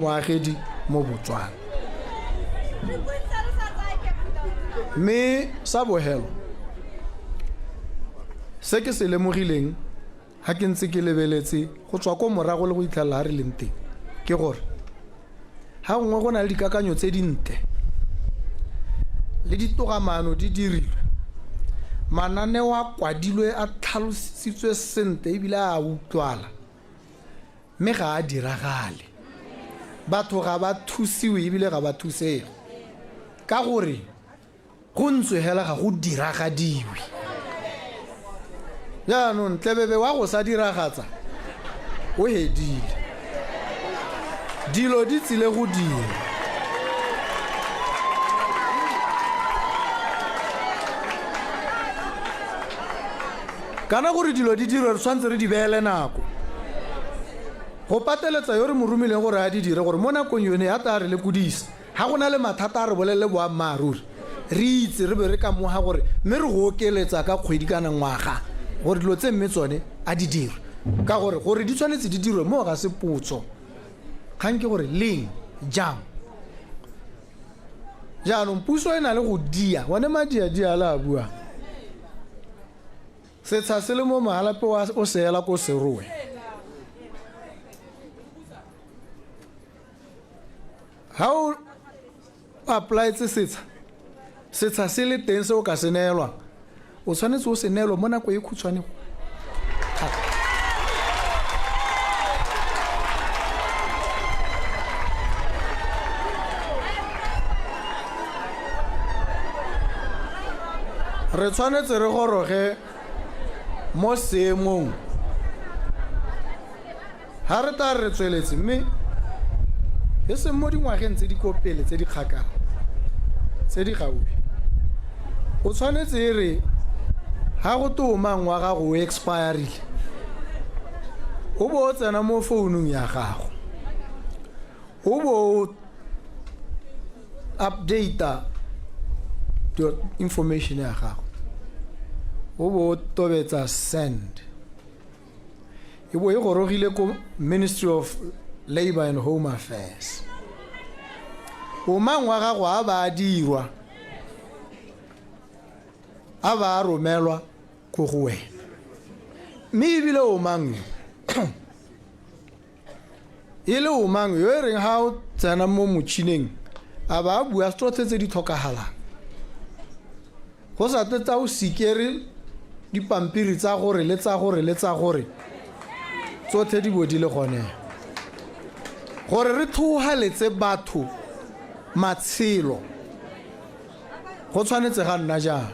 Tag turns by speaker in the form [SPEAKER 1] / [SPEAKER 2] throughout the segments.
[SPEAKER 1] Moagedi mo Botswana. Mme sa bohelo se ke se lemogileng ga ke ntse ke lebeletse go tswa ko morago le go itlhelela ga re leng teng ke gore ga gongwe go na le dikakanyo tse dintle le ditogamaano di dirilwe, mananeo a kwadilwe a tlhalositswe sentle ebile a utlwala. Mme ga a diragale. Batho ga ba thusiwe ebile ga ba thusege ka gore go ntswe hela ga go diragadiwe. Jaanong tlebebe wa go sa diragatsa o hedile. Dilo di tsile go dira. Kana gore dilo di dirwe re tshwanetse re di beele nako. Go pateletsa yo re mo romileng gore a di dire gore mo nakong yone a tla re lekodisa. Ha go na le mathata a re bolelele boammaaruri, re itse re be re ka moga gore mme re go okeletsa ka kgwedi kana ngwaga gore dilo tse mme tsone a di dirwe. Ka gore gore di tshwanetse di dirwe moo ga se potso. Kgang ke gore leng, jang. Jaanong puso e na le go dia, one madiadia a le a buang. Setsha se le mo Mahalapye wa o se ela ko Serowe. Ha o applyetse setsha, setsha se le teng se o ka se neelwang, o tshwanetse o se neelwe mo nako e khutshwane thata. Re tshwanetse re goroge mo seemong ga re tla re tsweletse mme e seng mo dingwageng tse di ko pele tse di kgakala tse di gaufi. O tshwanetse e re ga go te omang wa gago o expirile o bo o tsena mo founung ya gago o bo o updata information ya gago o bo o tobetsa send e bo e gorogile ko Ministry of Labour and Home Affairs. Omang wa gago a ba a dirwa a ba a romelwa ko go wena mme ebile omang yo e le omang yo e reng ga o tsena mo motšhineng a ba a bua tsotlhe tse di tlhokagalang go sa tle tsa o sikere dipampiri tsa gore le tsa gore le tsa gore tsotlhe di bo di le gone gore re tlhogaletse batho matshelo go tshwanetse ga nna jang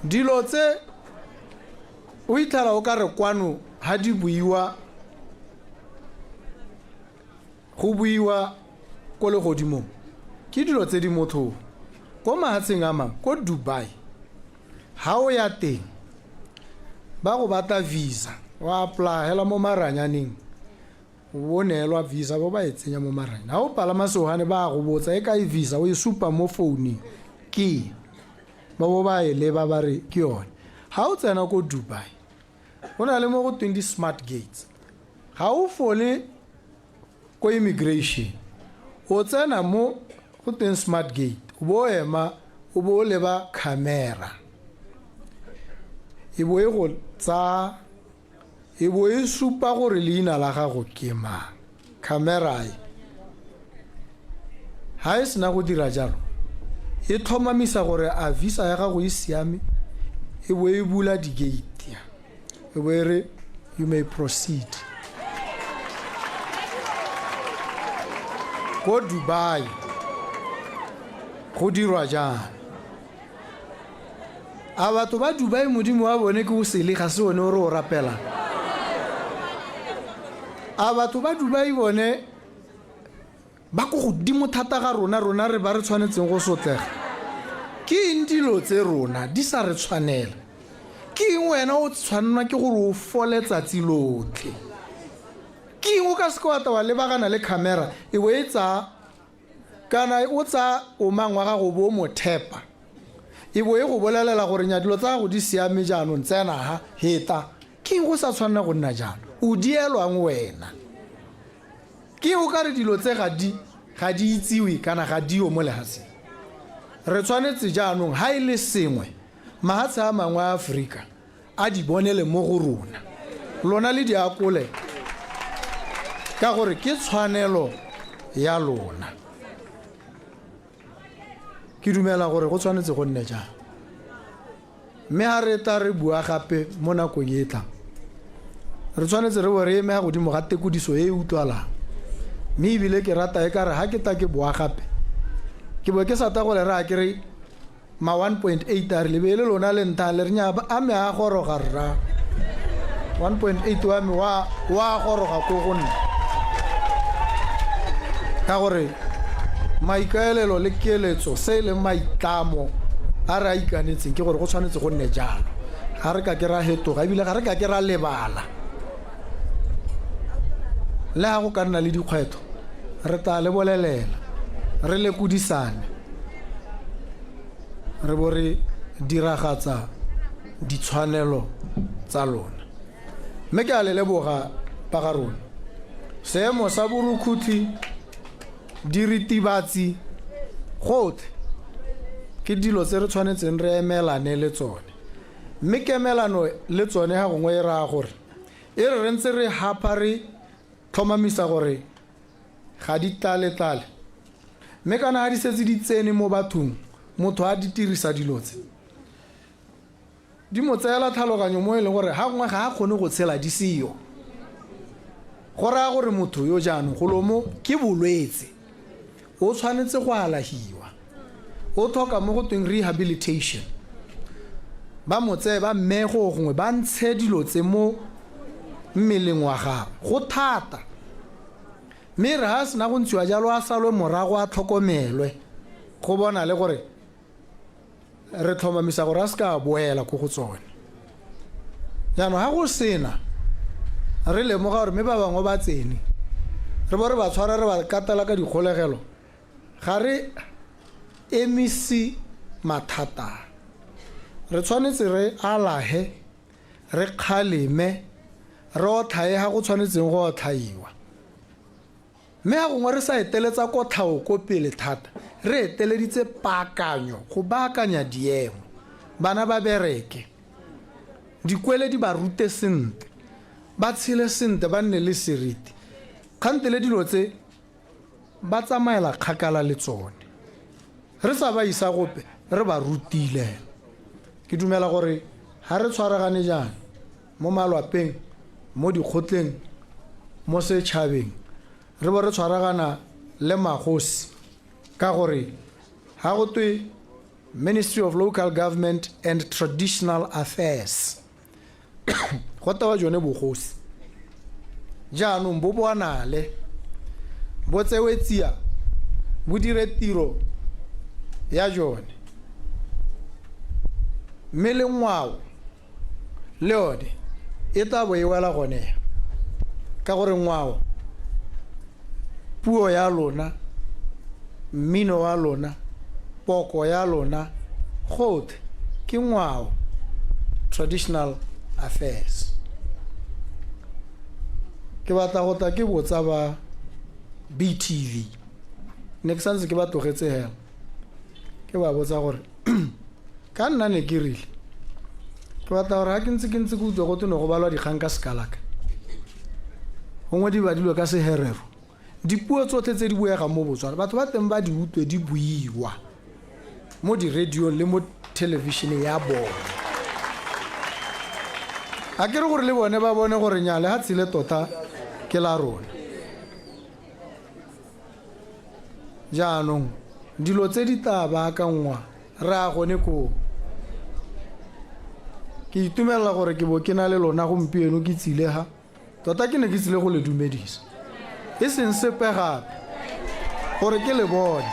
[SPEAKER 1] dilo tse o itlhela o ka re kwano ga di buiwa go buiwa ko legodimong ke dilo tse di motlhofo ko mahatsheng a mangwe ko Dubai ga o ya teng ba go batla visa wa apply hela mo maranyaneng o neelwa visa bo ba e tsenya mo maranyaneng ga o palama sehwane ba go botsa e kae visa o e supa mo founung ke ba bo ba e leba ba re ke yone ga o tsena ko Dubai go na le mo go tweng di-smart gates ga o fole ko immigration o tsena mo go teng smart gate o bo o ema o bo o leba camera e bo e go tsa e bo e supa gore leina la gago ke mang camera e ha e sena go dira jalo e tlhomamisa gore a visa ya gago e siame e bo e bula di-gate e bo e re you may proceed ko Dubai go dirwa jang a batho ba Dubai modimo wa bone ke o sele ga se one o re o rapelang a batho ba Dubai bone Ba ko godimo thata ga rona, rona re ba re tshwanetseng go sotlega. Ke eng dilo tse rona di sa re tshwanela? Ke eng wena o tshwannwa ke gore o fole tsatsi lotlhe? Ke eng o ka seke wa tla wa lebagana le camera e bo e tsaya kana o tsaya omang wa gago o bo o mo thepa e bo e go bolelela gore nya dilo tsa gago di siame jaanong tsena ha heta. Ke eng go sa tshwanela go nna jalo? O dielwang wena? Ke o ka re dilo tse ga di ga di itsiwe kana ga dio mo lehatsheng. Re tshwanetse jaanong ha e le sengwe mahatshe a mangwe a Aforika a di bonele mo go rona. Lona le di akole ka gore ke tshwanelo ya lona. Ke dumela gore go tshwanetse go nne jang. Mme ha re tla re bua gape mo nakong e e tlang, re tshwanetse re bo re eme ha godimo ga tekodiso e e utlwalang. Mme ebile ke rata e kare ha ke tla ke boa gape, ke bo ke sa ta go le raya ke re ma 1.8 a re le be le lona le nthang le re nya a me a goroga rra. 1.8 wa me wa wa goroga ko go nna. Ka gore maikaelelo le keletso se e leng maitlamo a re a ikanetseng ke gore go tshwanetse go nne jalo. Ga re ka ke ra hetoga ebile ga re ka ke ra lebala. Le ga go ka nna le dikgwetlho re tla le bolelela, re lekodisane, re bo re diragatsa ditshwanelo tsa lona. Mme ke a le leboga ba ga rona. Seemo sa borukhutlhi, diritibatsi, gotlhe ke dilo tse re tshwanetseng re emelane le tsone. Mme kemelano le tsone ga gongwe e raya gore e re re ntse re hapa re tlhomamisa gore ga di tlale-tlale. Mme kana ga di setse di tsene mo bathong, motho a di dirisa dilo tse, di mo tseela tlhaloganyo mo e leng gore ga gongwe ga a kgone go tshela di seyo. Go raya gore motho yo jaanong golo mo ke bolwetse, o tshwanetse go alahiwa, o tlhoka mo go tweng rehabilitation. Ba mo tseye ba mmeye go gongwe ba ntshe dilo tse mo mmeleng wa gagwe. Go thata. Mme re ha a sena go ntshiwa jalo a salwe morago a tlhokomelwe go bona le gore re tlhomamisa gore a se ka a boela ko go tsone. Jaanong ga go sena re lemoga gore mme ba bangwe ba tsene re bo re ba tshwara re ba katela ka dikgolegelo, ga re emise mathata. Re tshwanetse re alahe, re kgaleme, re otlhaye ga go tshwanetseng go otlhaiwa. Mme ga gongwe re sa eteletsa kotlhao ko pele thata, re eteleditse paakanyo, go baakanya diemo. Bana ba bereke, dikwele di ba rute sentle, ba tshele sentle, ba nne le seriti. Kgantele dilo tse ba tsamaela kgakala le tsone. Re sa ba isa gope, re ba rutile. Ke dumela gore ga re tshwaragane jaana mo malwapeng, mo dikgotleng, mo setšhabeng, re bo re tshwaragana le magosi ka gore ga go twe Ministry of Local Government and Traditional Affairs go tewa jone bogosi. Jaanong bo bonale, bo tsewe tsia, bo dire tiro ya jone. Mme le ngwao le yone e tla bo e wela gone ka gore ngwao, puo ya lona, mmino wa lona, poko ya lona, gotlhe ke ngwao, traditional affairs. Ke batla go tla ke botsa ba BTV, ne ke santse ke ba tlogetse hela, ke ba botsa gore ka nna ne ke rile ke batla gore ga ke ntse ke ntse ke utlwa go twe ne go balwa dikgang ka sekalaka, gongwe di badilwe ka seherero, dipuo tsotlhe tse di buegang mo Botswana batho ba teng ba di utlwe di buiwa mo di-radiong le mo thelebišeneng ya bone. A ke re gore le bone ba bone gore nya lehatshe le tota ke la rona. Jaanong dilo tse di tla baakanngwa re a gone koo. Ke itumelela gore ke bo ke na le lona gompieno ke tsile ga. Tota ke ne ke tsile go le dumedisa, e seng sepe gape, gore ke le bone.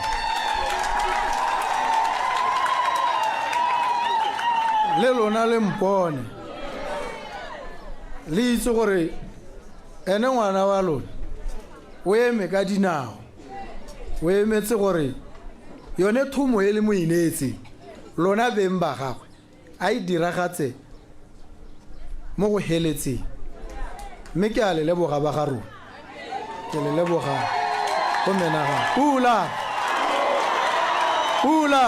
[SPEAKER 1] Le lona le mpone, le itse gore ene ngwana wa lona o eme ka dinao, o emetse gore yone thomo e le mo ineetseng lona beng ba gagwe a e diragatse mo go heletseng. Mme ke a le leboga ba ga rona. Ke le leboga go menagano. Pula! Pula!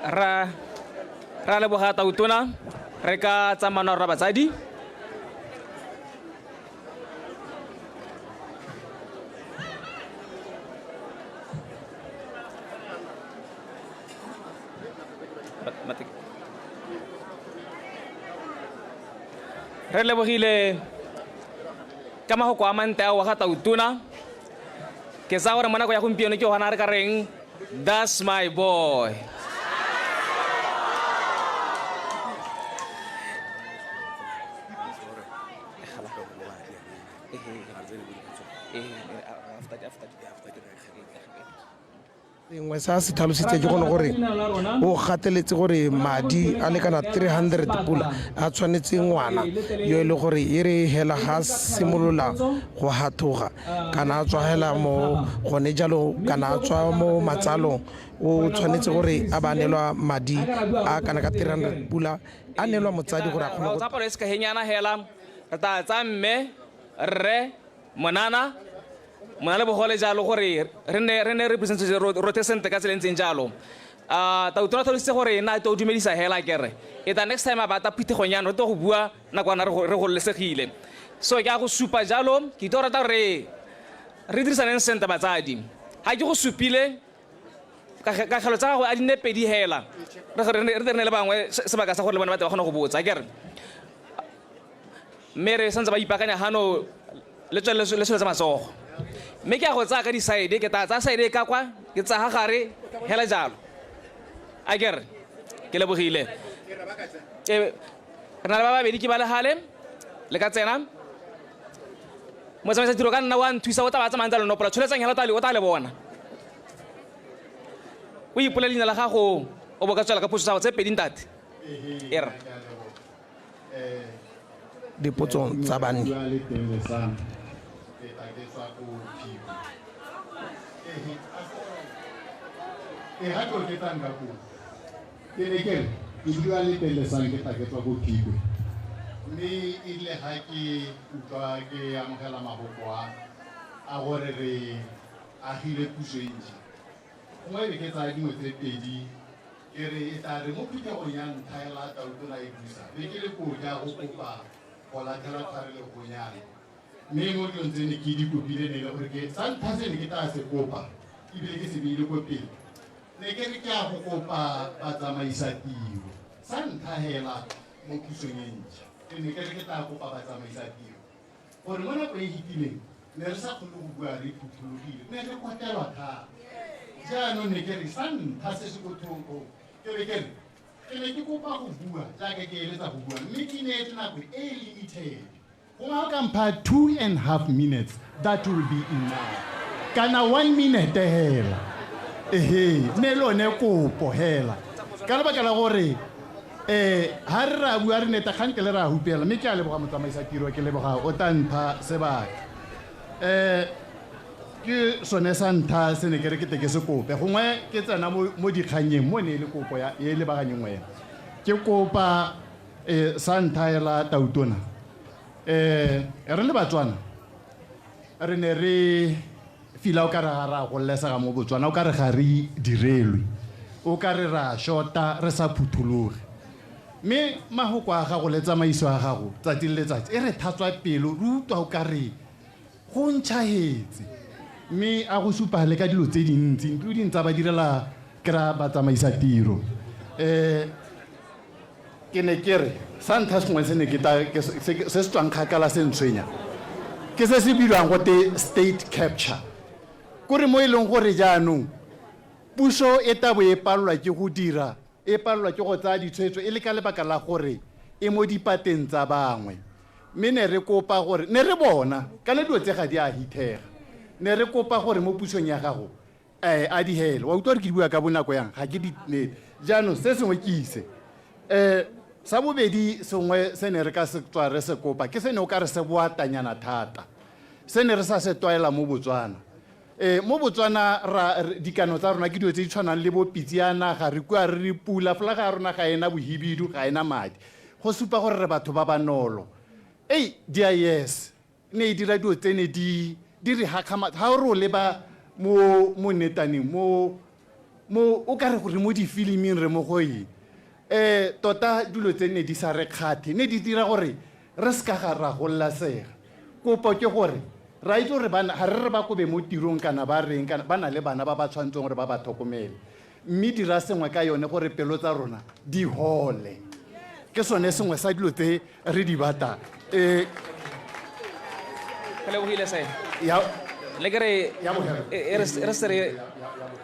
[SPEAKER 2] Ra ra leboga tautona re ka tsamana rra batsadi. Re lebogile ka magoko a mantle ao wa ga tautona. Ke tsaya gore mo nako ya gompieno ke gona re ka reng that's my boy.
[SPEAKER 3] Sengwe sa se tlhalositse ke gone gore o gateletse gore madi a lekana 300 pula a tshwanetse ngwana yo e le gore e re hela ga simolola go hathoga kana a tswa hela mo gone jalo kana a tswa mo matsalong, o tshwanetse gore a ba neelwa madi a kana ka 300 pula a neelwa motsadi gore a kgone go
[SPEAKER 2] tsa palo e sekahenyana hela re tla tsa mme rre monana mona le bogole jalo gore re ne re ne represent rote sentle ka tsela e ntseng jalo. Tautona tlhalositse gore nna to dumedisa hela kere e ta next time a bata phuthegong yana re tlo go bua nakwana re gololesegile. So ke a go supa jalo, ke itse go rata gore re dirisaneng sentle batsadi. Ga ke go supile kagelo tsa gago a di nne pedi hela, re re ne le bangwe sebaka sa gore le bone ba tle ba kgone go botsa kere. Mme re santse ba ipaakanya gano le tswelele le tsholetse matsogo. Mme ke a go tsaya ka di-side, ke tla tsaya side e ka kwa, ke tsaya ga gare hela jalo. A kere ke lebogile. Re na le ba babedi ke ba le gale le ka tsena. Motsamaisa tiro ka nna wa nthusa o tla ba tsamayang tsa lenopola tsholetsang hela o tla le bona. O ipole leina la gago o bo ka tswela ka potso tsa gago tse pedi ntate. E re.
[SPEAKER 3] Dipotso tsa banni.
[SPEAKER 4] Ke ne ke re ke bua le Telesang, ke tla ke tswa ko Phikwe, mme erile ga ke utlwa ke amogela maboko a gore re agile puso e ntšha, gongwe e be ke tsaya dingwe tse pedi ke re e tla re mo phuthegong ya ntlha e la tautona e busa be ke le koo ke a go kopa go latlhela tshwarelegonyana. Mme mo dilong tse ne ke di kopile ne e le gore ke sa ntlha se ne ke tla se kopa ebile ke se beile ko pele, ne ke re ke a go kopa batsamaisa tiro. Sa ntlha hela mo pusong e ntšha ke ne ke re ke tla kopa batsamaisa tiro gore mo nako e fetileng ne re sa kgone go bua re phuthologile, ne re kotelwa thata. Jaanong ne ke re sa ntlha se se ko thoko ke be ke re ke ne ke kopa go bua jaaka ke eletsa go bua, mme ke neetse nako e e limited. Gongwe ga o ka mpha 2.5 minutes, that will be enough, kana 1 minute hela. Ehe, ne le one kopo hela ka lebaka la gore ha re ra bua re neta kgante le ra hupela. Mme ke a leboga motsamaisa tiro, ke leboga o tla mpha sebaka. Ke sone sa ntlha se ne ke re ke te ke se kope, gongwe ke tsena mo dikganyeng mo ne e le kopo ya e lebaganyeng wena. Ke kopa sa ntlha hela tautona, re le Batswana re ne re fila o ka re ga ra gololesega mo Botswana, o ka re ga re direlwe, o ka re ra shota re sa phuthologe. Mme mahoko a gago le tsamaiso ya gago tsatsi le letsatsi e re thatswa pelo, re utlwa o ka re go ntšhagetse. Mme a go supa le ka dilo tse dintsi including tsa ba direla kry-a batsamaisa tiro. Ke ne ke re sa ntlha sengwe se ne ke tla se se tswang kgakala se ntshwenya ke se se bidiwang gote state capture, kore mo e leng gore jaanong puso e tabo e palelwa ke go dira, e palelwa ke go tsaya ditshwetso e le ka lebaka la gore e mo dipateng tsa bangwe. Mme ne re kopa gore ne re bona kana dilo tse ga di a hithega, ne re kopa gore mo pusong ya gago A di hele. Wa utlwa gore ke di bua ka bonako yang, ga ke di nete. Jaanong se sengwe ke ise. Sa bobedi sengwe se ne re ka se tswa re se kopa ke se ne o ka re se boatanyana thata. Se ne re sa se tlwaela mo Botswana. Mo Botswana ra, dikano tsa rona ke dilo tse di tshwanang le bo pitse ya naga, re kua re re pula, folaga ya rona ga ena bohibidu, ga ena madi. Go supa gore re batho ba ba nolo. Ei, DIS ne e dira dilo tse ne di di re hakgamatsa. Ha o re o leba mo mo netaneng mo mo o ka re re mo difiliming re mo go eng. Tota dilo tse ne di sa re kgathe, ne di dira gore re se ka ga ra gololasega. Kopo ke gore ra itse gore bana ga re re ba kobe mo tirong kana ba reng kana ba na le bana ba ba tshwanetseng gore ba ba tlhokomele. Mme dira sengwe ka yone gore pelo tsa rona di hole. Ke sone sengwe sa dilo tse re di batlang.
[SPEAKER 2] Ke lebogile se.
[SPEAKER 4] Ya
[SPEAKER 2] Le ke re
[SPEAKER 4] Ya bofelo.
[SPEAKER 2] e re e re se re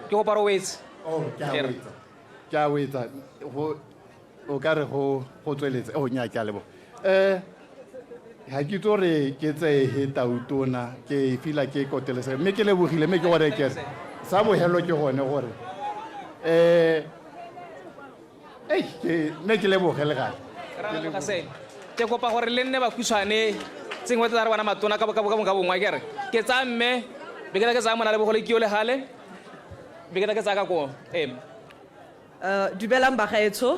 [SPEAKER 2] ke kopa re wetse.
[SPEAKER 4] Oh, ke a
[SPEAKER 2] E re.
[SPEAKER 4] wetsa. Ke a wetsa. Go o ka re go go tsweletse. Oh, nya ke a leboga. Ga ke itse gore ke tseye tautona ke fila ke kotelesega mme ke lebogile mme ke gore ke re sa bogelo ke gone gore ei ke ne ke leboge le gale.
[SPEAKER 2] Ra leboga se. Ke kopa gore le nne bakhutshwane tsengwe tsa re bona matona ka ka ka bongwe ke re. Ke tsaya mme be ke tla ke tsaya mona le bogole ke yo le gale. Be ke tla ke tsaya ka ko.
[SPEAKER 5] Dumelang bagaetsho.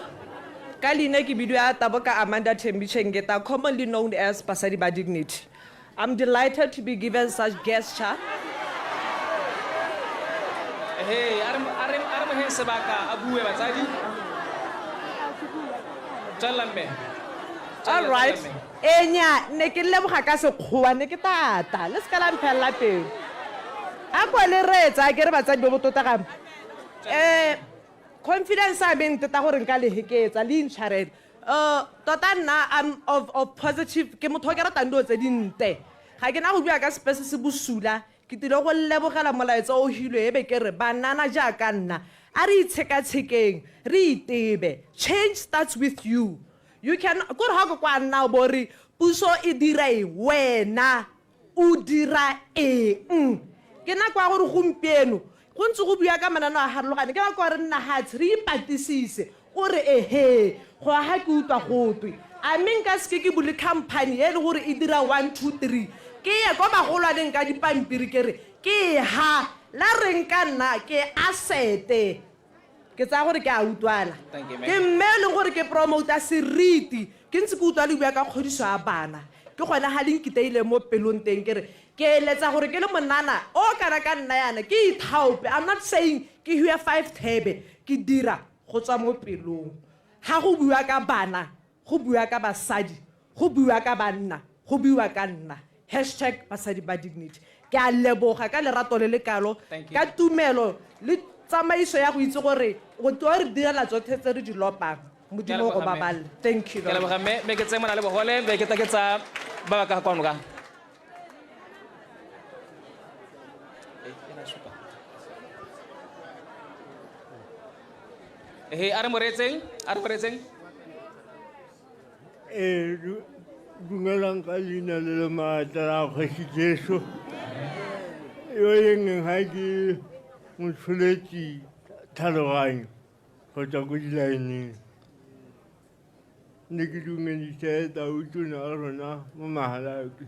[SPEAKER 5] Ka leina ke bidiwa Taboka Amanda Thembi Chengeta, commonly known as Basadi ba Dignity. I'm delighted to be given such gesture.
[SPEAKER 2] Hey, a re a re a re moheng sebaka a bue batsadi. Tswelela mme.
[SPEAKER 5] All right. Enya, ne ke leboga ka sekgowa, ne ke tata. Le se ka la mphelela pelo. A kwa le reetsa, ke re batsadi ba bo tota ga. Confidence a me nteta gore nka le heketsa, le intshwarele. Tota nna I'm of positive, ke motho o ke ratang dilo tse dintle. Ga ke na go bua ka sepe se se bosula, ke tlile go lebogela molaetsa o hilwe e be ke re banana jaaka nna, a re itshekatshekeng, re itebe. Change starts with you. You can, kore ha o kwa nna o bo re puso e dira eng, wena o dira eng. Ke nako ya gore gompieno go ntse go bua ka mananeo a harologane, ke nako ya gore nna hatshe re ipatisise o re ehe go ha ke utlwa gotwe. A mme nka seke ke bule company e le gore e dira 1 2 3, ke ye kwa bagolwaneng ka dipampiri ke re ke ha la reng ka nna ke asete. Ke tsaya gore ke a utlwana.
[SPEAKER 2] Thank you, ma'am.
[SPEAKER 5] Ke mme e leng gore ke promota seriti, ke ntse ke utlwa le bua ka kgodiso ya bana. Ke gone ga le nkiteile mo pelong teng ke re ke eletsa gore ke le monana o kana ka nna yana ke ithaope. I'm not saying ke hue 5 thebe, ke dira go tswa mo pelong. Ga go bua ka bana, go bua ka basadi, go bua ka banna, go bua ka nna. Hashtag basadi ba dignity. Ke a leboga ka lerato le le kalo,
[SPEAKER 2] Thank you.
[SPEAKER 5] ka tumelo le tsamaiso ya go itse gore o tlo re direla tsotlhe tse re di lopang. Modimo o go
[SPEAKER 2] Ke a leboga, mme.
[SPEAKER 5] baballe. Thank you
[SPEAKER 2] Ke a leboga mme, mme ke tseye mona le bogole, be ke tla ke tsaya ba ba ka kwano ka. He, a re mo reetseng, a re mo reetseng.
[SPEAKER 6] Dumelang ka leina le le maatla la Kgosi Jesu. Yo e leng ga ke motsholetsi tlhaloganyo go tswa ko dilaeneng. Ne ke dumedise tautona a rona mo Mahalapye.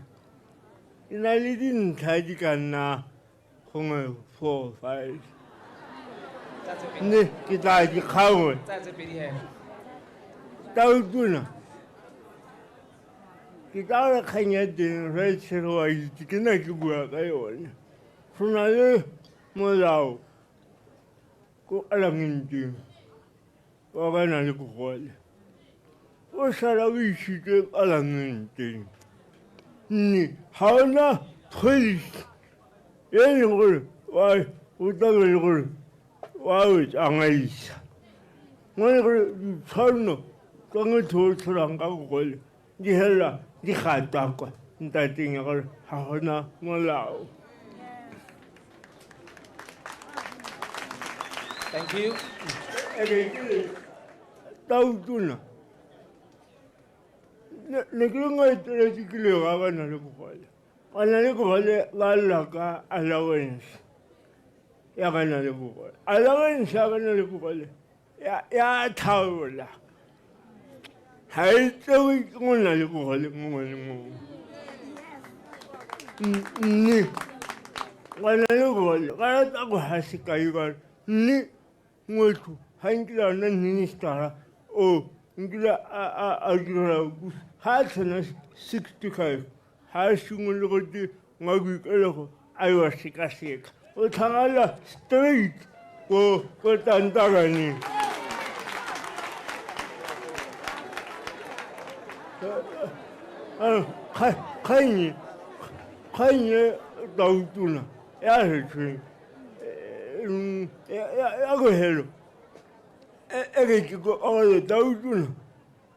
[SPEAKER 6] Ke na le dintlha di ka nna gongwe 4, 5. Ne ke tla di kgaola.
[SPEAKER 2] Tsaya tse pedi hela.
[SPEAKER 6] Tautona, ke tla re kgang ya teng re tshege wa itse ke ne ke bua ka yone. Go na le molao ko palamenteng wa ba na le bogole. O sala o isitswe palamenteng. Mme ga ona policy e leng gore wa o tla be le gore wa o tsamaisa. Mo e leng gore ditshwanno tsa motho o tsholang ka bogole di fela di gatakwa ntateng ya gore ga gona molao.
[SPEAKER 2] Thank you.
[SPEAKER 6] Tautona, ne ke le moeteledipele ke le ga ba na le bogole. Ba na le bogole ba lla ka allowance. ya ba na le bogole. Allowance ya ba na le bogole ya tlhaola. Ga e tsewe ke go na le bogole mongwe le mongwe. Mme ba na le bogole ba rata go ga sekai ba mme motho ga nkile a nna ministera o nkile a dira ga a tshwana 65 ga a simolole go te ngwa boikelego a yo sekaseka o tlhagala straight ko ko tantaraneng. Kgang kgang tautona ya re tshweng ya bogelo e re ke ko ore tautona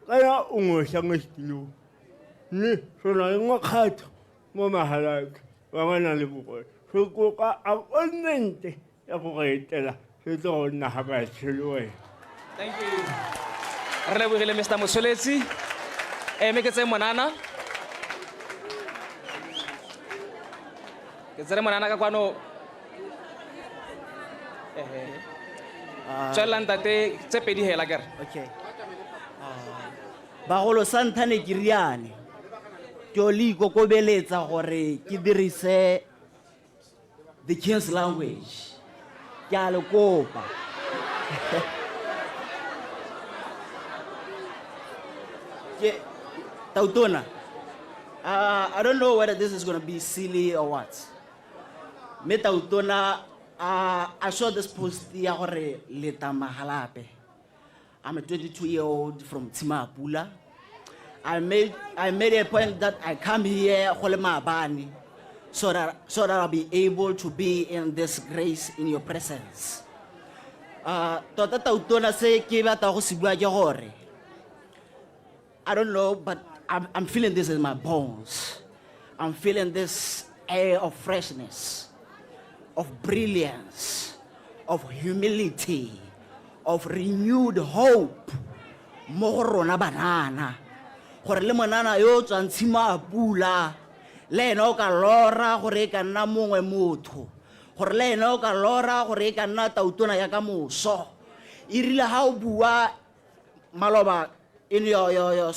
[SPEAKER 6] kana o ngwe mo setilong mme re na le mokgatlho mo Mahalapye ba ba nang le bogole re kopa appointment ya go re etela re tlo go nna ga batshe le wena.
[SPEAKER 2] Thank you. Re lebogile Mr. Motsholetsi. Mme ke tseye monana. Ke tsere monana ka kwano. Ehe. Tswelela ntate tse pedi hela kere.
[SPEAKER 7] Okay. Bagolo sa ntlha ne ke riane ke o le ikokobeletsa gore ke dirise the king's language, ke a le kopa. Ke tautona, I don't know whether this is going to be silly or what, mme tautona, I saw this post ya gore leta Mahalapye. I'm a 22-year-old from Tshimapula. I made a point that I come here go le maabane so that I'll be able to be in this grace in your presence. Tota tautona se ke batla go se bua ke gore I don't know, but I'm feeling this in my bones. I'm feeling this air of freshness, of brilliance, of humility, of renewed hope mo go rona banana, gore le monana yo o tswang tshimo a pula le ena o ka lora gore e ka nna mongwe motho, gore le ena o ka lora gore e ka nna tautona ya ka moso. E rile ga o bua maloba in your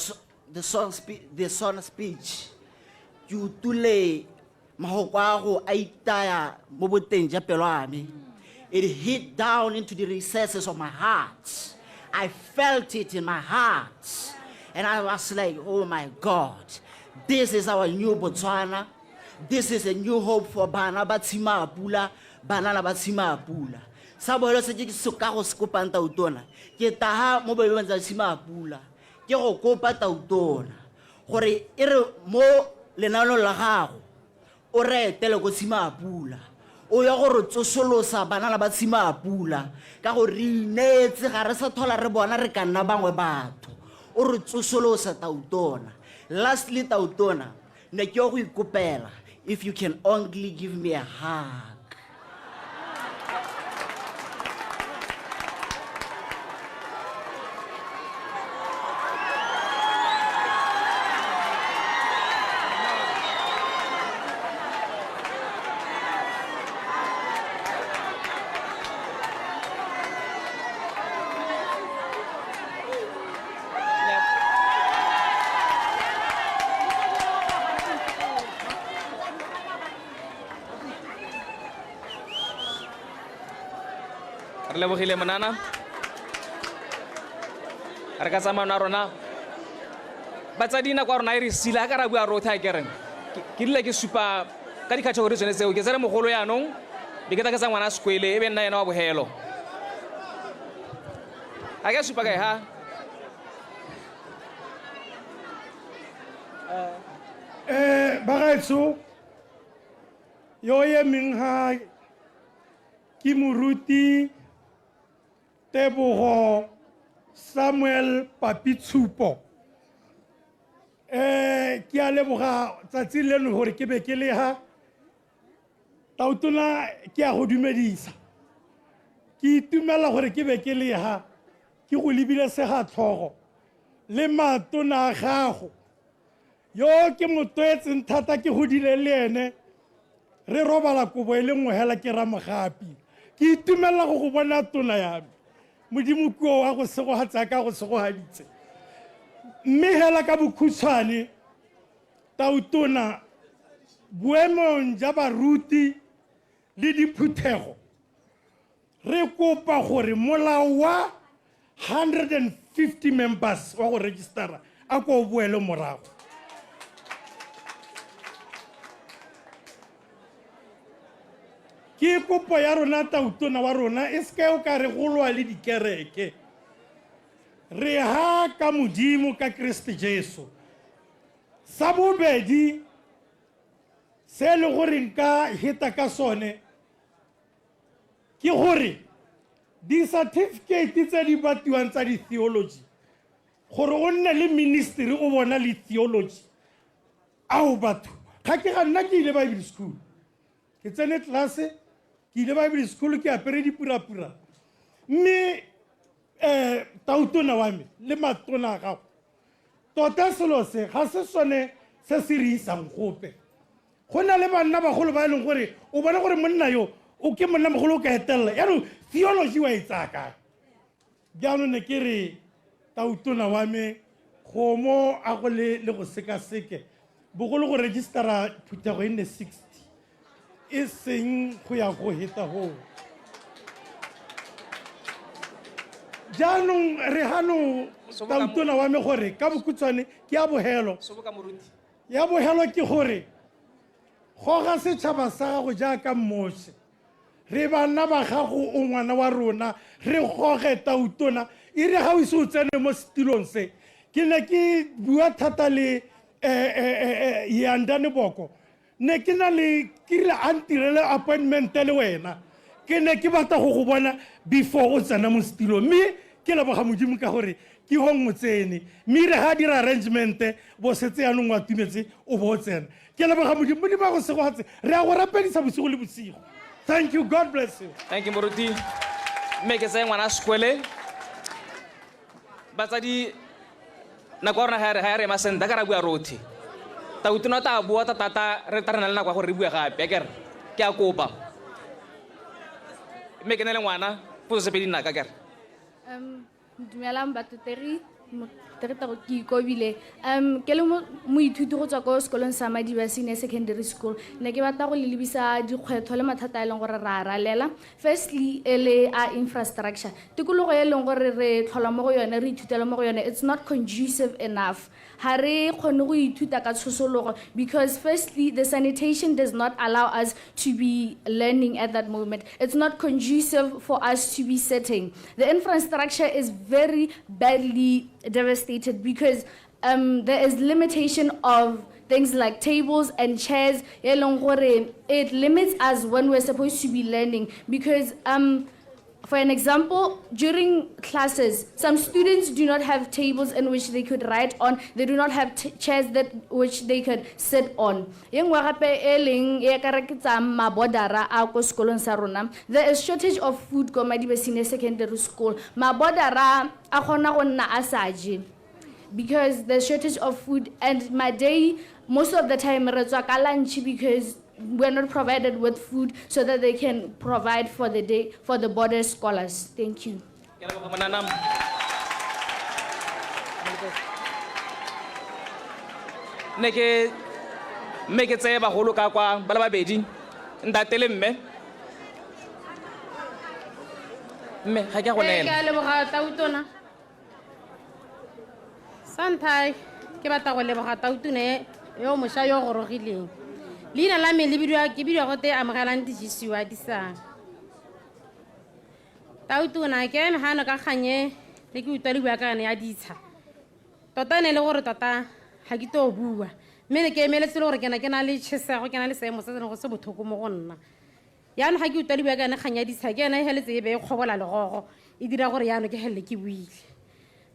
[SPEAKER 7] the song speech, ke utule mahoko a go a itaya mo boteng ja pelo ya me. It hit down into the recesses of my heart. I felt it in my heart and I was like, "Oh my God, this is our new Botswana. This is a new hope for bana ba Tshimapula, banana ba Tshimapula." Sa bogelo se ke se ka go se kopang, tautona, ke taga mo boemong tsa Tshimapula, ke go kopa, tautona, gore e re mo lenaanong la gago o re etele ko Tshimapula, o ya gore tsosolosa banana ba Tshimapula, ka gore re ineetse, ga re sa thola re bona re ka nna bangwe batho. O re tsosolosa, tautona. Lastly, tautona, ne ke yo go ikopela, if you can only give me a hug.
[SPEAKER 2] Re lebogile monana. Re ka tsamaya na rona batsadi, nako ya rona e re sila ka ra bua rotlhe a kereng. Ke rile ke supa ka di-category tsone tseo. Ke tsere mogolo yaanong be ke tla ke tsa ngwana sekwele e be nna ena wa bogelo. Ga ke a supa kae ha?
[SPEAKER 8] Bagaetsho, yo emeng ha ke moruti Tebogo Samuel Papitshupo. Ke a leboga tsatsi leno gore ke be ke le ha. Tautona, ke a go dumedisa. Ke itumela gore ke be ke le ha, ke go lebile segatlhogo le matona a gago. Yo ke motwetseng thata, ke godile le ene, re robala kobo e le nngwe hela, ke Ramogapi. Ke itumelela go go bona tona ya me. Modimo kuo wa go segogatsa ka go segogaditse. Mme hela ka bokhutshwane, Tautona, boemong ja baruti le diphuthego, re kopa gore molao wa 150 members wa go registera a ko o boele morago. Ke kopo ya rona Tautona wa rona, e seke o ka re golwa le dikereke. Re ha ka Modimo ka Kriste Jesu. Sa bobedi se e le gore nka heta ka sone ke gore di-certificate tse di batiwang tsa di-theology, gore o nne le ministry o bona le theology, ao batho ga ke ga nna ke ile Bible school, ke tsene tlelase, ke ile Bible school, ke apere dipurapura, mme tautona wa me le matona a gago, tota selo se ga se sone se se re isang gope. Go na le banna bagolo ba e leng gore o bona gore monna yo o ke monna mogolo o ka etelela, yaanong theology wa e tsaya kae? Jaanong ne ke re tautona wa me gomo a go le le go sekaseke bogolo go registera phuthego e nne 60 e seng go ya go heta goo. Jaanong re gano tautona wa me gore ka bokhutshwane ke ya bogelo. Ya bogelo ke gore goga setšhaba sa gago jaaka Moshe. Re bana ba gago, o ngwana wa rona, re goge tautona. E re ga o ise o tsene mo setilong se, ke ne ke bua thata le Yandane Boko. Ne ke na le ke rile a ntirele appointment le wena. Ke ne ke batla go go bona before o tsena mo setilong, mme ke leboga Modimo ka gore ke gong o tsene, mme ire ga a dira arrangement bo setse yaanong o atumetse o bo o tsena. Ke leboga Modimo, Modimo a go segogatse, re a go rapedisa bosigo le bosigo. Thank you, God bless you.
[SPEAKER 2] Thank you moruti. Mme ke tseye ngwana sekole. Batsadi, nako ya rona ga ya re ema sentle, ka ra bua rothe. Tautona o tla bua thata re tla re na le nako ya gore re bue gape, akere? Ke a kopa. Mme ke ne le ngwana, potso tse pedi nnaka, akere?
[SPEAKER 9] Dumelang batotegi, ke ikobile. Ke le moithuti go tswa ko sekolong sa Madiba Senior Secondary School, ne ke batla go le lebisa dikgwetlho le mathata a e leng gore ra ralela. Firstly, e le a infrastructure. Tikologo e leng gore re tlhola mo go yone, re ithutela mo go yone, it's not conducive enough. Ha re kgone go ithuta ka tshosologo because firstly, the sanitation does not allow us to be learning at that moment. It's not conducive for us to be sitting. The infrastructure is very badly devastated because there is limitation of things like tables and chairs. E leng gore it limits us when we're supposed to be learning because for an example, during classes, some students do not have tables in which they could write on. They do not have chairs that which they could sit on. E nngwe gape e leng e ka re ke tsa mabodara a ko sekolong sa rona. There is shortage of food ko Madiba Senior Secondary School. Mabodara a kgona go nna a sa je because the shortage of food, and my day, most of the time re tswa ka lunch because we're not provided with food so that they can provide for the day for the border scholars. Thank you.
[SPEAKER 2] Ke a leboga, monana. Ne ke mme ke tseye bagolo ka kwa ba le babedi, ntate le mme. Mme ga ke a go
[SPEAKER 10] Ke
[SPEAKER 2] neela.
[SPEAKER 10] a leboga tautona. Sa ntlha ke batla go leboga tautona e yo mošwa yo gorogileng. Leina la me le bidiwa, ke bidiwa gote Amogelang Dijisiwa Disang. Tautona, ke eme gano ka kgang e le ke utlwa le bua ka yone ya ditsha. Tota ne e le gore tota ga ke to bua, mme ne ke emeletse le gore ke na ke na le tšhesego, ke na le seemo se se leng go se botlhoko mo go nna. Jaanong ga ke utlwa le bua ka yone kgang ya ditsha, ke yone e feletse e be e kgobola legogo, e dira gore jaanong ke felele ke buile.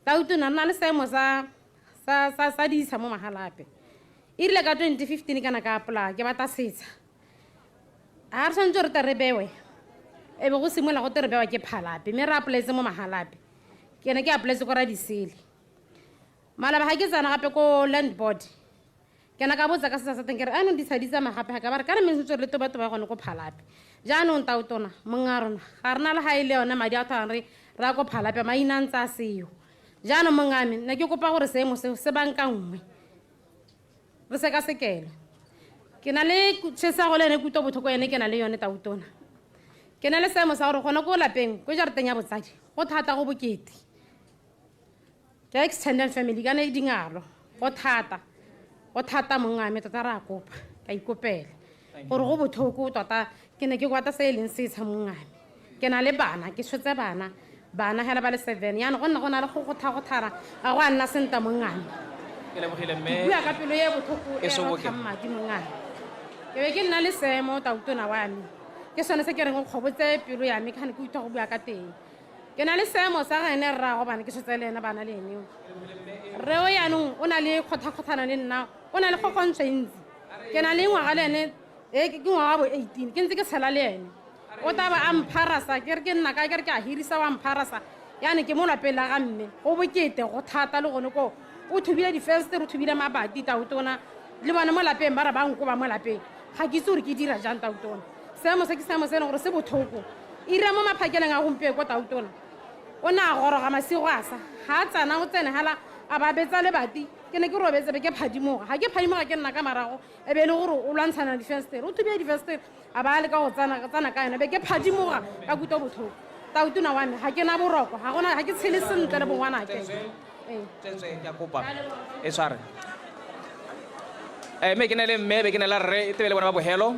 [SPEAKER 10] Tautona, nna le seemo sa ditsha mo Mahalapye. E rile ka 2015 kana ka apply, ke batla setsha. Ha re tshwanetse re tle re bewe, e be go simolola go te re bewa ke Phalape, mme re applyetse mo Mahalapye. Ke ne ke applyetse ko Radisele. Maloba ga ke tsena gape ko land board, ke ne ka botsa ka setsha sa teng, ke re anong ditsha di tsamaya gape ga ka, ba re kana mme tshwanetse re le toba toba gone ko Phalape. Jaanong tautona mong a rona ga re na le ga e le yone madi a thwang re ra ko phalape maina a ntse a seo. Jaanong mong a me ne ke kopa gore seemo seo se bankanngwe re sekasekele. Ke na le tšhesego le ene kutlo botlhoko ene ke na le yone tautona. Ke na le seemo sa gore gone ko lapeng ko jarateng ya botsadi go thata go bokete. Ke extended family kana e dingalo go thata go thata mong a me tota re a kopa ka ikopela gore go botlhoko tota ke ne ke kwata se e leng setsha mong a me. Ke na le bana ke tshotse bana bana hela ba le 7 yana go nna go na le go gotha-gothara ga go a nna senta mong a me.
[SPEAKER 2] Ke lebogile
[SPEAKER 10] Ke
[SPEAKER 2] mme
[SPEAKER 10] bua ka pelo e botlhoko
[SPEAKER 2] E
[SPEAKER 10] e
[SPEAKER 2] soboke.
[SPEAKER 10] rothang madi mong a me. Ke be ke nna le seemo tautona wa me ke sone se ke reng o kgobotse pelo ya me ke gane ke utlwa go bua ka teng. Ke na le seemo sa ga ene rraago bana ke tshotse le ene bana le ene. Rre o yaanong o na le kgotha-kgothana le nna o na le kgokgontsho e ntsi. Ke na le ngwaga le ene e ke ngwaga bo 18 ke ntse ke tshela le ene. O tla ba a mpharasa ke re ke nna kae ke re ke a hirisa wa mpharasa yaane ke mo lapeng la ga mme go bokete go thata le gone koo o thubile difenstere o thubile mabati tautona le bone mo lapeng ba re ba nkoba mo lapeng ga ke itse gore ke dira jang tautona. Seemo se ke seemo se e leng gore se botlhoko. Ira mo maphakeleng a gompieno ko tautona o ne a goroga masigo a sa ga a tsena o tsene gala a ba betsa lebati ke ne ke robetse be ke phadimoga ga ke phadimoga ke nna ka marago e be e le gore o lwantshana difenstere o thubile difenstere a ba leka go tsena ka yone be ke phadimoga ka kutwa botlhoko. Tautona wa me ga ke na boroko ga gona ga ke tshele sentle le bongwanake.
[SPEAKER 2] Tswetswe ke a kopa e tshware. Mme ke ne le mme be ke ne la rre e tebe le bona ba bogelo.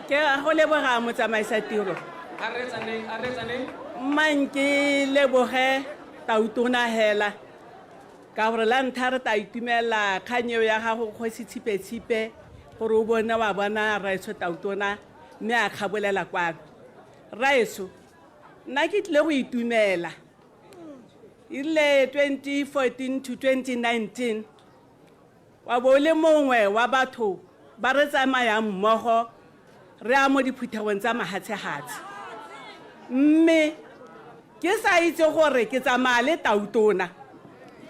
[SPEAKER 11] Ke a go leboga motsamaisa tiro.
[SPEAKER 2] A re tsaneng, a re tsaneng.
[SPEAKER 11] Mmang ke leboge tautona hela. Ka gore la ntlha re tla itumela kgang eo ya gago kgosi tshipe-tshipe gore o bone wa bona rraetsho tautona mme a kgabolela kwano. Rraetsho, nna ke tlile go itumela. E rile 2014 to 2019 wa bo o le mongwe wa batho ba re tsamayang mmogo re ya mo diphuthegong tsa mahatshe-hatshe. Mme ke sa itse gore ke tsamaya le tautona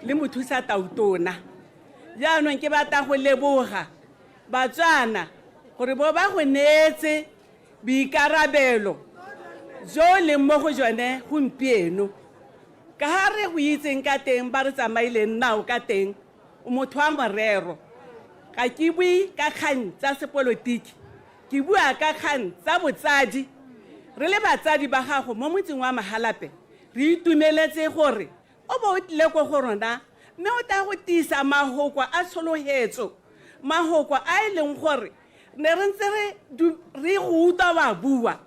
[SPEAKER 11] le mothusa tautona. Jaanong ke batla go leboga Batswana gore bo ba go neetse boikarabelo jo leng mo go jone gompieno. Ka ga re go itseng ka teng ba re tsamaileng nao ka teng o motho wa morero. Ga ke bue ka kgang tsa sepolotiki, ke bua ka kgang tsa botsadi. Re le batsadi ba gago mo motseng wa Mahalapye re itumeletse gore o bo o tlile ko go rona mme o tla go tiisa mahoko a tshologetso, mahoko a e leng gore ne re ntse re go utlwa wa bua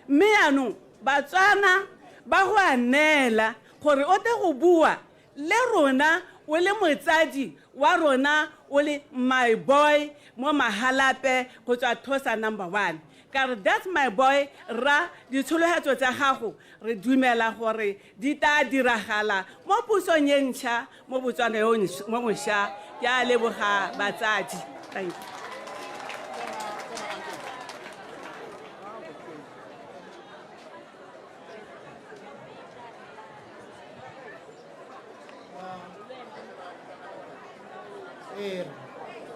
[SPEAKER 11] mme yaanong Batswana ba go a neela gore o tle go bua le rona o le motsadi wa rona o le my boy mo Mahalapye go tswa Thosa number 1. Ka re that's my boy rra ditshologetso tsa gago re dumela gore di tla diragala mo pusong e ntšha mo Botswana yo mo mošwa. Ke a leboga batsadi. Thank you.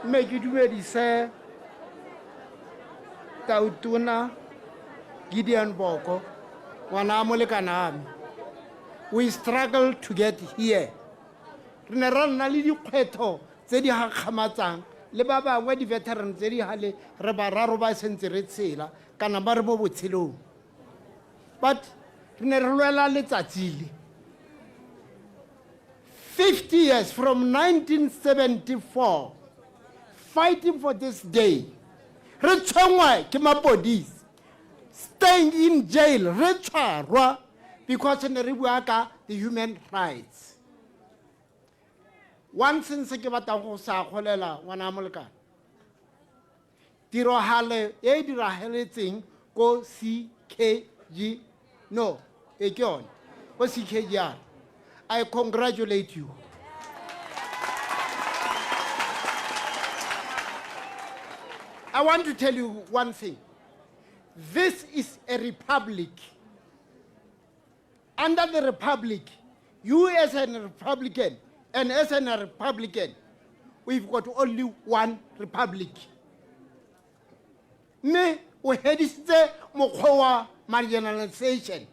[SPEAKER 12] Mme ke dumedise Tautona Gideon Boko, ngwana a molekane me. We struggle to get here. Re ne ra nna le dikgwetlho tse di gakgamatsang le ba bangwe di-veteran tse di gale re bararo ba sentse re tshela kana ba re mo botshelong. But re ne re lwela letsatsi le. 50 years from 1974 fighting for this day. Re tshwenngwa ke mapodisi, staying in jail, re tshwarwa because ne re bua ka the human rights. One thing se ke batlang go sa golela ngwana molekane, tiragalo e diragaletseng ko CKG, no, e ke yone, ko CKGR. I congratulate you. I want to tell you one thing. This is a republic. Under the republic, you as a Republican and as a Republican, we've got only one republic. Mme o hedisitse mokgwa wa marginalization.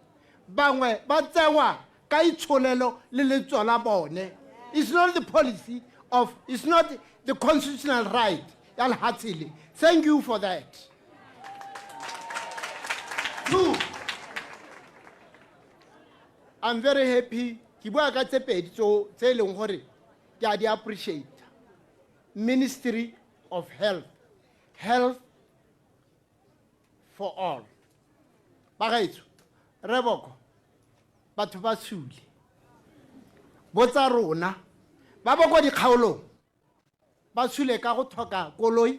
[SPEAKER 12] Bangwe ba tsewa ka itsholelo le letso la bone. It's not the policy of, it's not the constitutional right ya lehatshe le. Thank you for that. Two, I'm very happy. Ke bua ka tse pedi tse e leng gore ke a di appreciate. Ministry of Health, health for all. Bagaetsho, Reboko, batho ba sule. Botsa rona, ba ba kwa dikgaolong, ba sule ka go tlhoka koloi,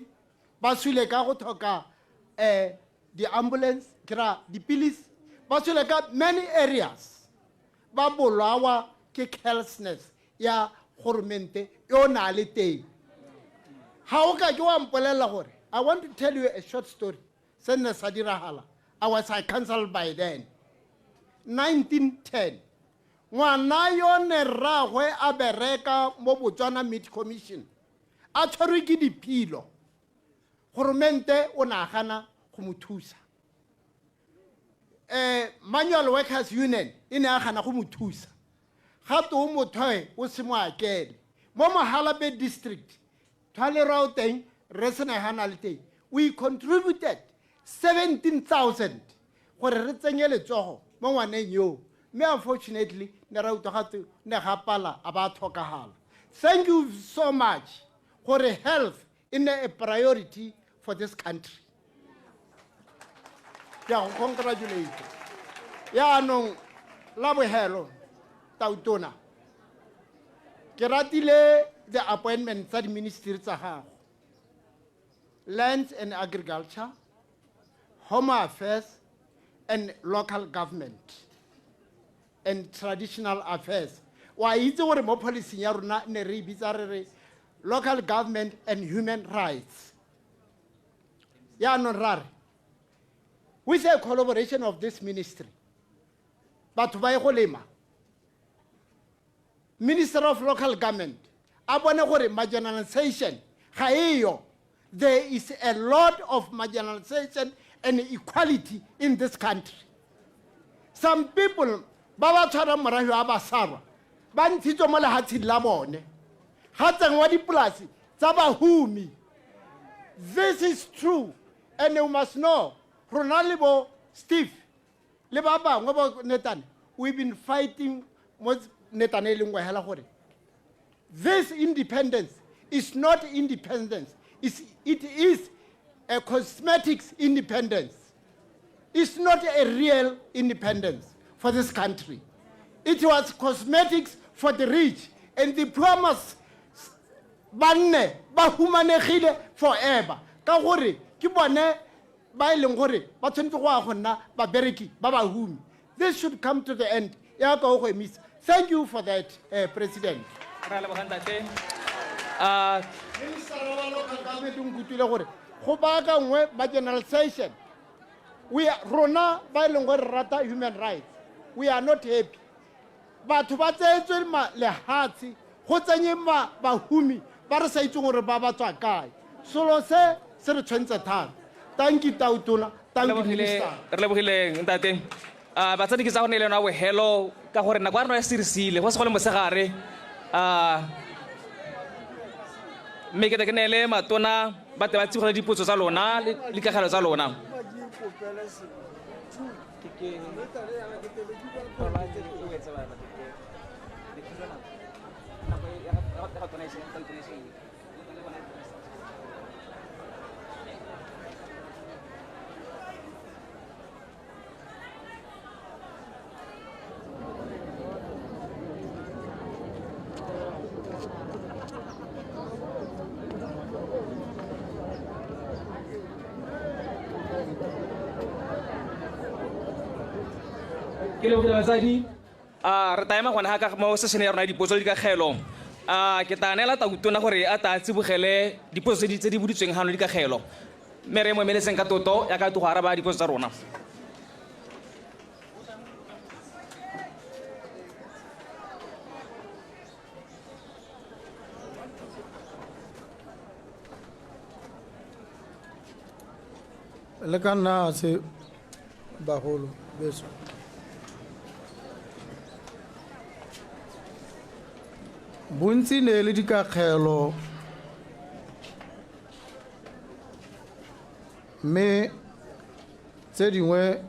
[SPEAKER 12] ba sule ka go tlhoka di-ambulance, ke ra dipilisi, ba sule ka many areas. Ba bolawa ke carelessness ya goromente yo na le teng. Ga o ka ke wa mpolelela gore, I want to tell you a short story. Se nne sa diragala. I was a council by then. 1910. Ngwana yo ne rraagwe a bereka mo Botswana Meat Commission. A tshwerwe ke diphilo. Goromente o ne a gana go mo thusa. Manual Workers Union e ne a gana go mo thusa. Gape o motho o se mo akele. Mo Mahalapye District, Thwalero o teng, re sena hana le teng. We contributed 17,000 gore re tsenye letsogo mo ngwaneng yo. Mme unfortunately, ne ra utlwa gatwe ne ga pala a ba tlhokagala. Thank you so much gore health e nne a priority for this country. Ke a go congratulate. Yaanong la bohelo Tautona, ke ratile the appointment tsa di-ministry tsa gago. Lands and Agriculture, Home Affairs, and Local Government, and Traditional Affairs. Wa itse gore mo policy ya rona ne re bitsa re re Local Government and Human Rights. Yaanong ra re, with the collaboration of this ministry, batho ba ye go lema. Minister of Local Government, a bone gore marginalization ga eyo. There is a lot of marginalization and equality in this country. Some people, ba ba tshwarang morafe wa Basarwa, ba ntshitswe mo lehatsheng la bone. Ga tsenngwa dipolasi tsa bahumi. This is true, and you must know, rona le bo Steve, le ba bangwe bo Netane, we've been fighting mo Netane e le nngwe hela gore this independence is not independence. It is a cosmetics independence. It's not a real independence for this country. It was cosmetics for the rich, and the poor must banne ba humanegile forever. Ka gore ke bone ba e leng gore ba tshwanetse go ya go nna babereki ba bahumi. This should come to the end. Ya ka o go emisa. Thank you for that, President.
[SPEAKER 2] Re a leboga ntate.
[SPEAKER 12] Minister wa local government o nkutlwile gore go baakangwe marginalization. We are, rona ba e leng gore re rata human rights, we are not happy. Batho ba tseetswe lehatshe go tsenye bahumi ba re sa itseng gore ba ba tswa kae. Selo se se re tshwentse thata. Thank you Tautona, thank you Minister.
[SPEAKER 2] Re lebogile ntate. Batsadi ke tsa go ne le yona bohelo ka gore nako ya rona ya sirisile go se go le mosegare. Mme ke tle ke neele matona ba tle ba tsibogele dipotso tsa lona le dikagelo tsa lona. Ke lebogile batsadi. Re tla ema gone ga ka mo session ya rona ya dipotso le dikagelo. Ke tla neela Tautona gore a tla tsibogele dipotso tse di boditsweng gano le dikagelo. Mme re mo emeletseng ka toto ya ka go araba dipotso tsa rona.
[SPEAKER 1] Le ka nna se bagolo beso. Bontsi ne le dikakgelo mme tse dingwe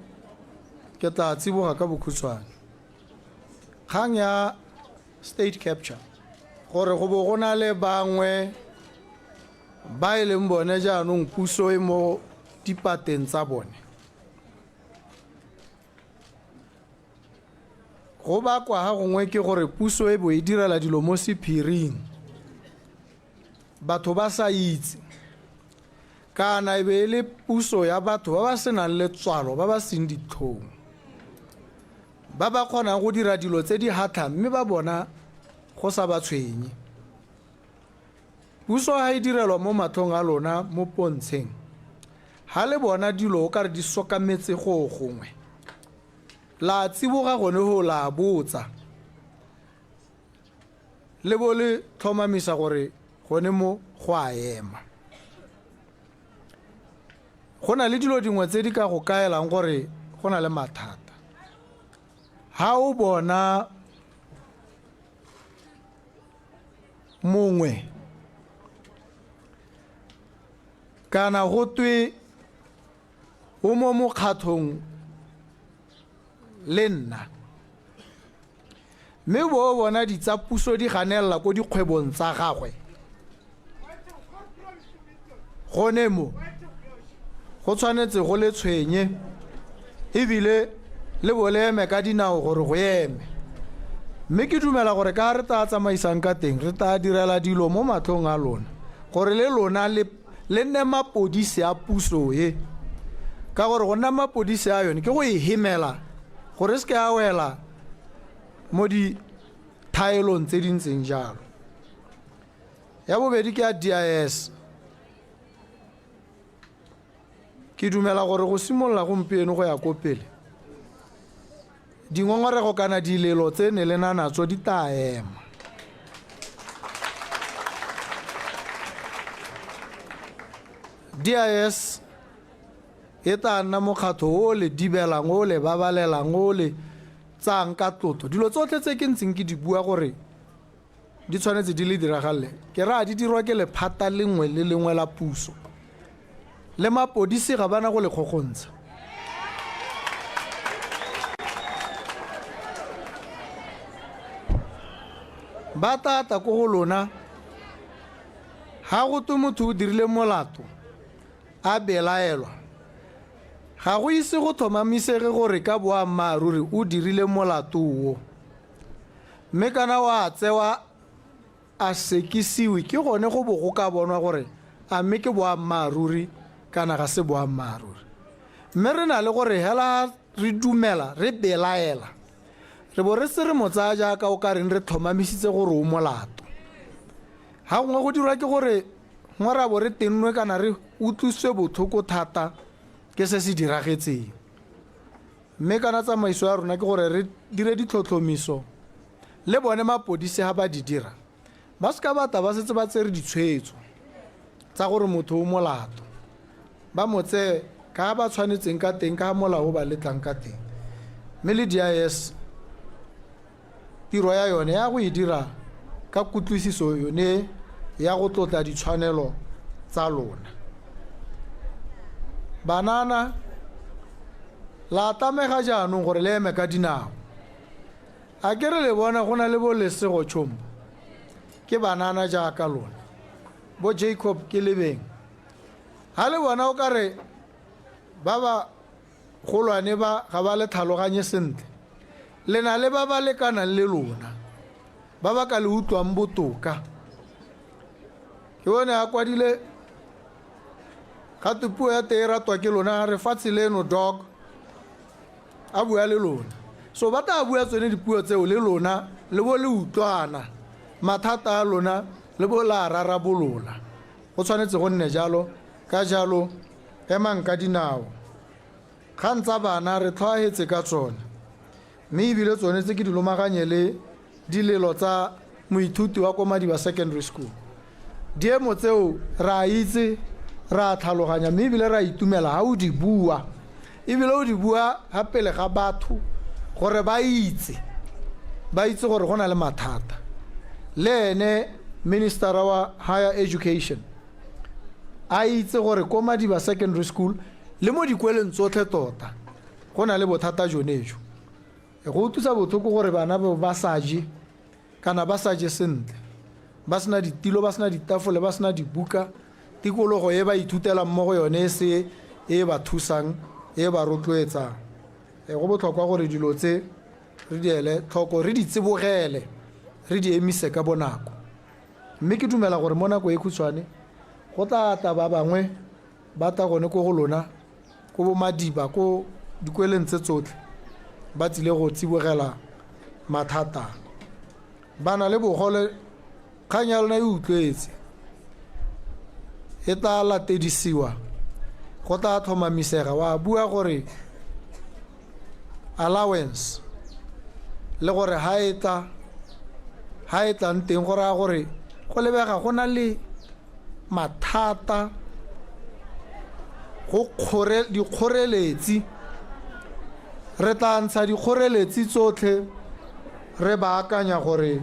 [SPEAKER 1] ke tla tsiboga ka bokhutshwane. Kgang ya state capture gore go bo go na le bangwe ba e leng bone jaanong puso e mo dipateng tsa bone. Go bakwa ga gongwe ke gore puso e bo e direla dilo mo sephiring, batho ba sa itse, kana e be e le puso ya batho ba ba senang letswalo, ba ba seng ditlhong, ba ba kgonang go dira dilo tse di hatlhang mme ba bona go sa ba tshwenye. Puso ha e direlwa mo matlhong a lona mo pontsheng, ha le bona dilo o kare di sokametse go gongwe, la tsiboga gone go la botsa, le bo le tlhomamisa gore gone mo go a ema. Go na le dilo dingwe tse di ka go kaelang gore go na le mathata. Ha o bona mongwe kana go twe o mo mokgatlhong le nna, mme bo o bona ditsa puso di ganelela ko dikgwebong tsa gagwe, gone mo go tshwanetse go le tshwenye ebile le bo le eme ka dinao gore go eme. Mme ke dumela gore ka re tla tsamaisang ka teng, re tla direla dilo mo matlhong a lona gore le lona le nne mapodisi a puso e, ka gore go nna mapodisi a yone ke go e hemela gore se ke a wela mo dithaelong tse di ntseng jalo. Ya bobedi ke ya DIS. Ke dumela gore go simolola gompieno go ya ko pele, dingongorego kana dilelo tse ne le na natso di tla ema. DIS e tla nna mokgatlho o le dibelang, o le babalelang, o le tsayang ka tlotlo. Dilo tsotlhe tse ke ntseng ke di bua gore di tshwanetse di le diragalle, ke raya di dirwa ke lephata lengwe le lengwe la puso, le mapodisi ga bana go le kgokgontsha. Ba tla tla ko go lona, ga go twe motho o dirile molato a belaelwa, ga go ise go tlhomamisege gore ka boammaaruri o dirile molato o, mme kana wa tsewa a sekisiwe, ke gone go bo go ka bonwa gore a mme ke boammaaruri kana ga se boammaaruri. Mme re na le gore hela re dumela re belaela, re bo re se re mo tsaya jaaka o ka reng re tlhomamisitse gore o molato. Ga gongwe go dirwa ke gore gongwe ra bo re tennwe kana re utlwisitswe botlhoko thata ke se se diragetseng. Mme kana tsamaiso ya rona ke gore re dire ditlhotlhomiso le bone mapodisi ha ba di dira, ba seka ba tla ba setse ba tsere ditshwetso tsa gore motho o molato, ba mo tseye ka ba tshwanetseng ka teng, ka molao o ba letlang ka teng. Mme le DIS tiro ya yone ya go e dira ka kutlwisiso yone ya go tlotla ditshwanelo tsa lona. Banana la tlamega jaanong gore le eme ka dinao. A ke re le bona go na le bo Lesego Chombo, ke banana jaaka lona, bo Jacob ke lebeng. Ha le bona o ka re ba ba golwane ba ga ba le tlhaloganye sentle, le na le ba ba lekanang le lona, ba ba ka le utlwang botoka. Ke bone a kwadile ga twe puo ya teng e ratwa ke lona, re fatshe leno dog, a bua le lona. So ba tla bua tsone dipuo tseo le lona, le bo le utlwana, mathata a lona le bo la rarabolola. Go tshwanetse go nne jalo. Ka jalo emang ka dinao. Kgang tsa bana re tlhoahetse ka tsone, mme ebile tsone tse ke di lomaganye le dilelo tsa moithuti wa ko Madiba Secondary School. Diemo tseo re a itse, re a tlhaloganya, mme ebile re a itumela ha o di bua, ebile o di bua ga pele ga batho gore ba itse, ba itse gore go na le mathata. Le ene minister wa higher education a itse gore ko Madiba Secondary School le mo dikweleng tsotlhe tota go na le bothata jone jo. Go utlwisa botlhoko gore bana ba sa je kana ba sa je sentle, ba sena ditilo, ba sena ditafole, ba sena dibuka, tikologo e ba ithutelang mo go yone e se e ba thusang, e ba rotloetsang. Go botlhokwa gore dilo tse re di ele tlhoko, re di tsibogele, re di emise ka bonako. Mme ke dumela gore mo nako e khutshwane go tla tla ba bangwe ba tla gone ko go lona, ko bo Madiba, ko dikweleng tse tsotlhe, ba tsile go tsibogela mathata. Ba na le bogole, kgang ya lona e utlwetse, e tla latedisiwa, go tla tlhomamisega. Wa bua gore allowance le gore ha e tla, ha e tlang teng go raya gore go lebega go na le mathata, go dikgoreletsi. Re tla ntsha dikgoreletsi tsotlhe, re baakanya gore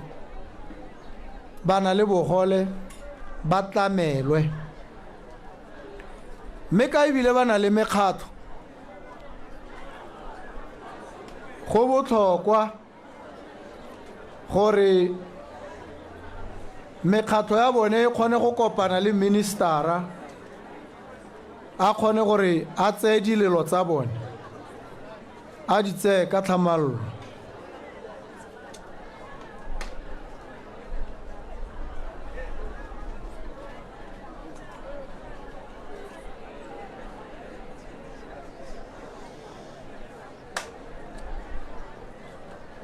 [SPEAKER 1] ba na le bogole ba tlamelwe. Mme ka ebile ba na le mekgatlho, go botlhokwa gore mekgatlho ya bone e kgone go kopana le ministera, a kgone gore a tseye dilelo tsa bone, a di tseye ka tlhamallo.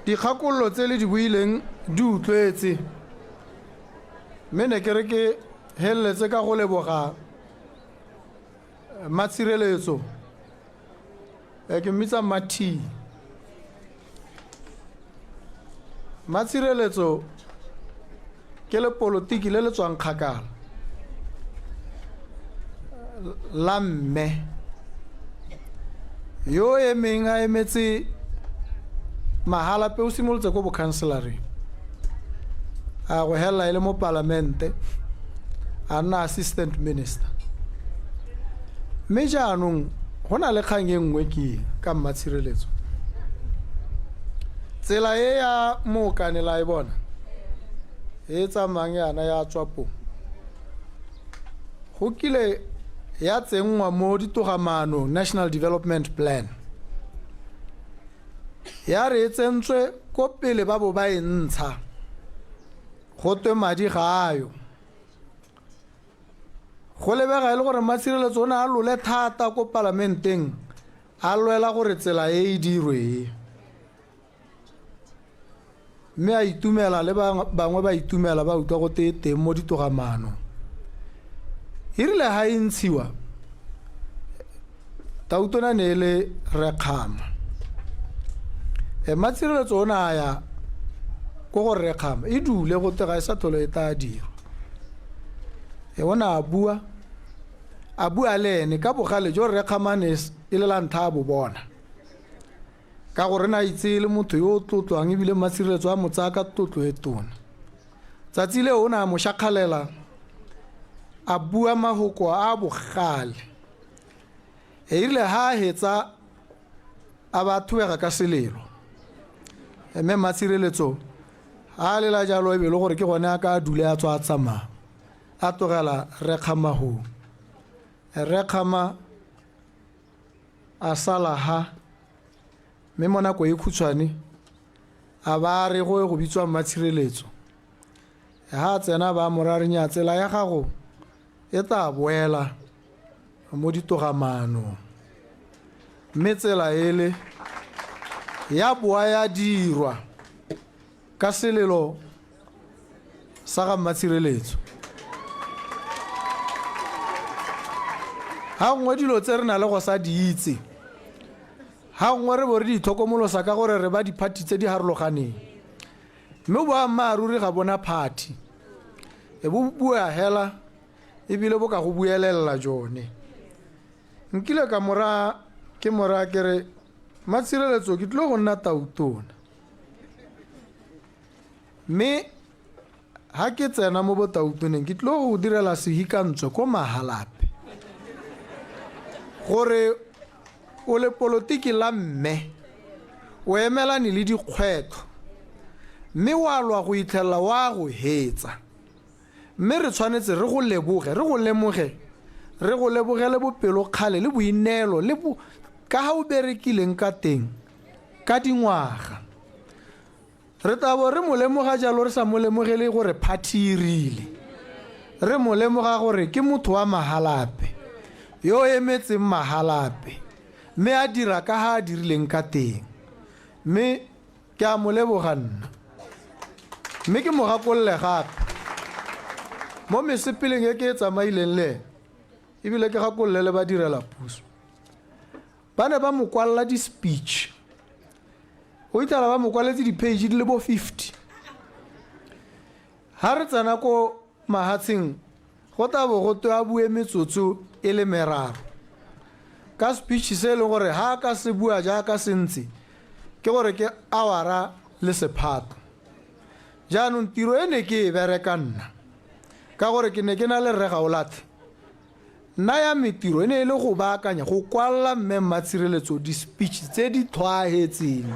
[SPEAKER 1] Dikgakololo tse le di buileng di utlwetse, mme ne ke re ke heleletse ka go leboga Matshireletso. Ke mmitsa Mathi. Matshireletso ke lepolotiki le le tswang kgakala la mme yo emeng a emetse Mahalapye, o simolotse ko bokhanselareng, a go helela e le mo palamente, a nna assistant minister. Mme jaanong go na le kgang e nngwe ke ka Mmatshireletso. Tsela e ya Mookane la e bona e tsamayang yana ya Tswapong, go kile ya tsenngwa mo ditogamaanong National Development Plan, ya re e tsentswe ko pele ba bo ba e ntsha, go twe madi ga ayo. Go lebega e le gore Matshireletso o ne a lole thata ko palamenteng, a lwela gore tsela e e dirwe e. Mme a itumela le bangwe ba itumela ba utlwa go te teng mo ditogamaanong. E rile ha e ntshiwa, Tautona ne e le Rekgama. Matshireletso o ne a ya ko go Rekgama, e dule go te ga e sa tlhole e tla dirwa. O ne a bua, a bua le ene ka bogale jo Rekgama ne e le la ntlha a bo bona, ka gore ne a itse e le motho yo o tlotlwang ebile Matshireletso a mo tsaya ka tlotlo e tona. Tsatsi leo o ne a mo shakgalela, a bua mahoko a bogale. E rile ha a hetsa a ba thubega ka selelo. Mme Matshireletso a lela jalo e be le gore ke gone a ka dule a tswa a tsamaya, a tlogela Rekgama hoo. Rekgama a sala ha, mme mo nako e khutshwane a ba a re go go bitswa Mmatshireletso. Ha a tsena ba mo ra re nya tsela ya gago e tla boela mo ditogamaanong. Mme tsela ele ya boa ya dirwa ka selelo sa ga Mmatshireletso. Ga gongwe dilo tse re na le go sa di itse, ga gongwe re bo re di itlhokomolosa ka gore re ba diphathi tse di harologaneng. Mme boammaaruri ga bona phathi, e bo bua hela ebile bo ka go buelelela jone. Nkile ka mora ke mora ke re Matshireletso ke tlile go nna tautona. Mme ha ke tsena mo botautoneng ke tlile go direla sehikantswe ko Mahalapye gore o lepolotiki la mme o emelane le dikgwetlho mme wa lwa go itlhelela wa go hetsa. Mme re tshwanetse re go leboge, re go lemoge, re go lebogele bopelokgale le boineelo le bo, ka ga o berekileng ka teng ka dingwaga. Re tla bo re mo lemoga jalo re sa mo lemogele gore phathi e rile. Re mo lemoga gore ke motho wa Mahalapye, yo o emetseng Mahalapye, mme a dira ka ga a dirileng ka teng. Mme Ke a mo leboga nna. Mme ke mo gakolole gape mo mesepeleng e ke e tsamaileng le ene, ebile ke gakolole le badirela puso. Ba ne ba mo kwalela di-speech. O itlhela ba mo kwaletse di-page di le bo 50. Ha re tsena ko mahatsheng go tla bo go twe a bue metsotso e le meraro ka speech se e leng gore ha a ka se bua jaaka se ntse ke gore ke awara le sephato. Jaanong tiro e ne ke e bereka nna ka gore ke ne ke na le Rre Gaolathe. Nna ya me tiro e ne e le go baakanya, go kwalela Mme Mmatshireletso di-speech tse di tlhwaahetseng.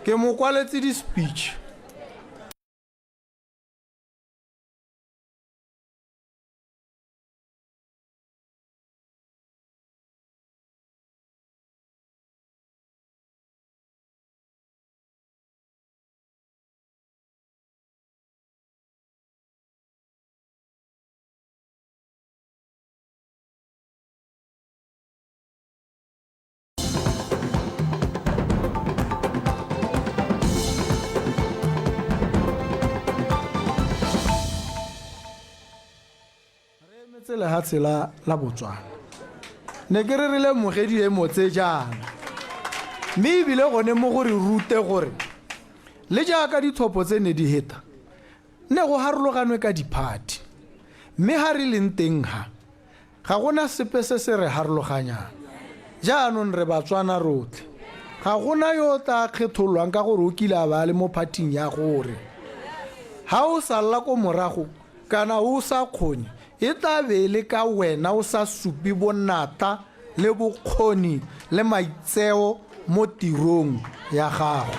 [SPEAKER 1] Ke mo kwaletse di-speech. Re emetse lehatshe la la Botswana. Ne ke re re lemoge diemo tse jaana. Mme ebile gone mo go re rute gore le jaaka ditlhopho tse ne di heta, ne go harologanwe ka diphathi. Mme ha re leng teng ha, ga gona sepe se se re harologanyang. Jaanong re Batswana rotlhe. Ga gona yo o tla kgethololwang ka gore o kile a ba a le mo phathing ya gore. Ha o salla ko morago, kana o sa kgone, e tla be e le ka wena o sa supe bonatla le bokgoni le maitseo mo tirong ya gago.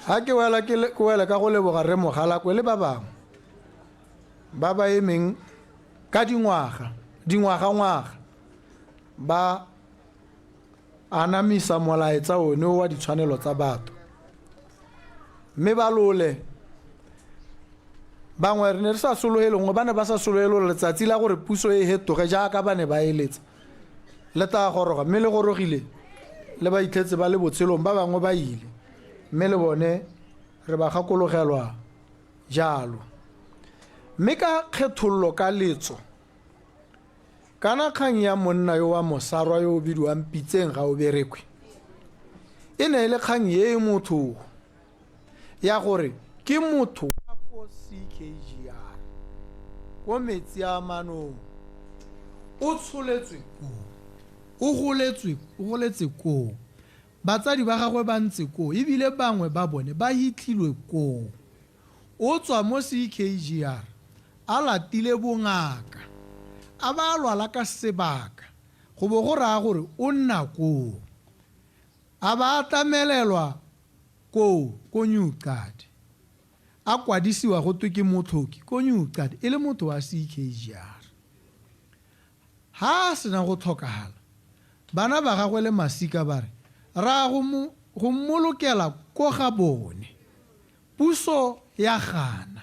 [SPEAKER 1] Ga ke wela ke wele ka go leboga Rre Mogalakwe le ba bangwe ba ba emeng ka dingwaga, dingwagangwaga ba anamisa molaetsa one wa ditshwanelo tsa batho. Mme ba lole bangwe re ne re sa sologele gongwe ba ne ba sa sologele gore letsatsi la gore puso e hetoge jaaka ba ne ba eletsa le tla goroga, mme le gorogile le ba itlhetse ba le botshelong, ba bangwe ba ile, mme le bone re ba gakologelwa jalo. Mme ka kgethololo ka letso, Kana kgang ya monna yo wa Mosarwa yo o bidiwang Pitseng Gaoberekwe e ne e le kgang e e motho ya gore ke motho wa ko CKGR ko metsi a manong o tsholetswe koo o goletswe o goletse koo batsadi ba gagwe ba ntse koo ebile bangwe ba bone ba hitlhilwe koo. O tswa mo CKGR a latile bongaka, a ba a lwala ka sebaka, go bo go raya gore o nna koo. A ba a tlamelelwa koo ko New Cadi, a kwadisiwa go twe ke motlhoki ko New Cadi e le motho wa CKGR. Ha a sena go tlhokagala, bana ba gagwe le masika ba re, Ra go go mmolokela ko ga bone. Puso ya gana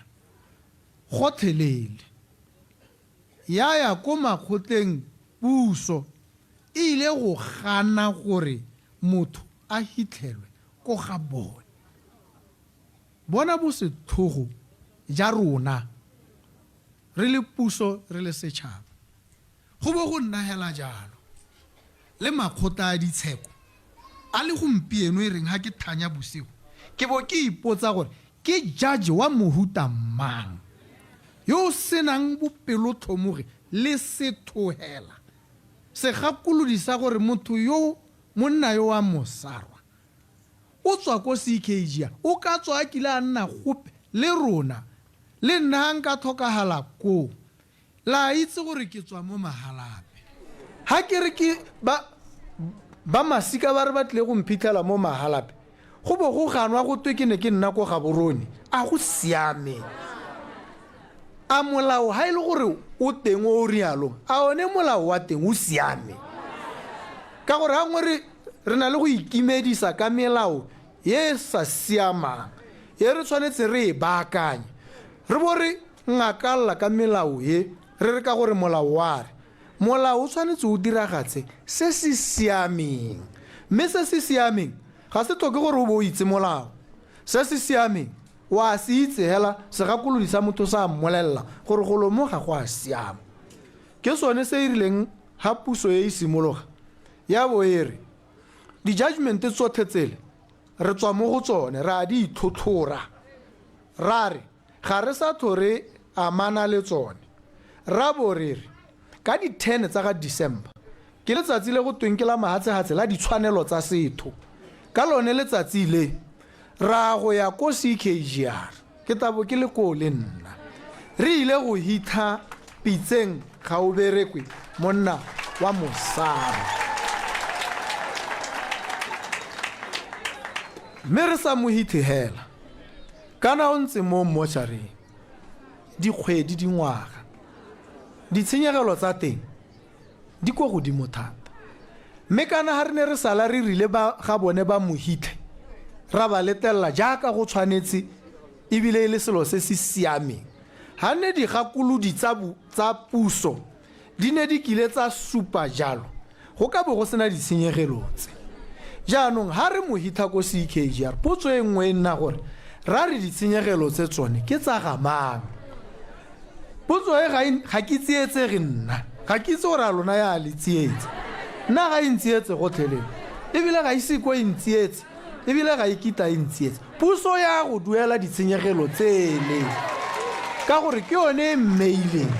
[SPEAKER 1] gotlhelele. Ya ya ko makgotleng puso e ile go gana gore motho a hitlhelwe ko ga bone. Bona bosetlhogo ja rona re le puso re le setšhaba. Go bo go nna hela jalo le makgotla a ditsheko a le gompieno e reng ha ke thanya bosigo ke bo ke ipotsa gore ke judge wa mohuta mang yo o senang bopelotlhomogi le sethohela segakolodi sa gore motho yo monna yo wa mosarwa o tswa ko CKG o ka tswa a kile a nna gope le rona le nna ha nka tlhokagala koo. La itse gore ke tswa mo Mahalapye. Ha ke re ke ba ba masika ba re ba tlile go mphitlhela mo Mahalapye, go bo go ganwa go twe ke ne ke nna ko Gaborone. A go siame? A molao ha e le gore o teng o o rialong, a one molao wa teng o siame? Ka gore gangwe re re na le go ikimedisa ka melao e e sa siamang e re tshwanetse re e baakanye. Re bo re ngakalla ka melao e, re re ka gore molao wa re. Molao o tshwanetse o diragatse se se siameng. Mme se se siameng ga se tlhoke gore o bo o itse molao. Se se siameng o a se itse hela segakolodi sa motho sa mmolelela gore golo mo ga go a siama. Ke sone se e rileng ha puso e e simologa ya bo e re di-judgment tsotlhe tsele re tswa mo go tsone re a di itlhotlhora ra re Ga re sa tlho re amana le tsone. Ra bo re re, ka di 10 tsa ga December, ke letsatsi le go tweng ke la mahatshehatshe la ditshwanelo tsa setho. Ka lone letsatsi le, ra go ya ko CKGR, ke tla bo ke le koo le nna. Re ile go hitlha Pitseng Gaoberekwe monna wa Mosarwa. Mme re sa mo hitlhe hela. Kana o ntse mo mmotšhareng dikgwedi, dingwaga. Ditshenyegelo tsa teng di ko godimo thata. Mme kana ha re ne re sala re rile ba ga bone ba mo hitlhe, ra ba letelela jaaka go tshwanetse ebile e le selo se se siameng. Ha ne digakolodi tsa, tsa puso di ne di kile tsa supa jalo, go ka bo go sena ditshenyegelo tse. Jaanong ha re mo hitlha ko CKGR, potso e nngwe e nna gore, ra re ditshenyegelo tse tsone ke tsa ga mang? Potso e ga e, ga ke tsietsege nna, ga ke itse gore a lona ya le tsietsa. Nna ga e ntsietse gotlhelele, ebile ga ise ko e ntsietse. E bile ga e kitla e ntsietsa. Puso ya go duela ditshenyegelo tsele ka gore ke yone e mmeileng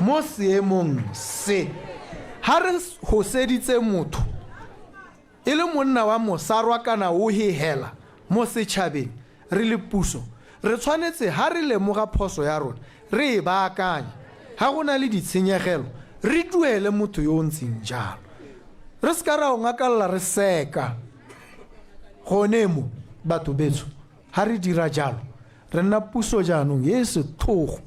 [SPEAKER 1] mo seemong se. Ha re hoseditse motho e le monna wa mosarwa kana o hehela mo setšhabeng re le puso, re tshwanetse ha re lemoga phoso ya rona re e baakanye. Ha go na le ditshenyegelo re duele motho yo o ntseng jalo. Re se ka ra o ngakalla re seka. Gone mo, batho betsho, ha re dira jalo, re nna puso jaanong e e setlhogo,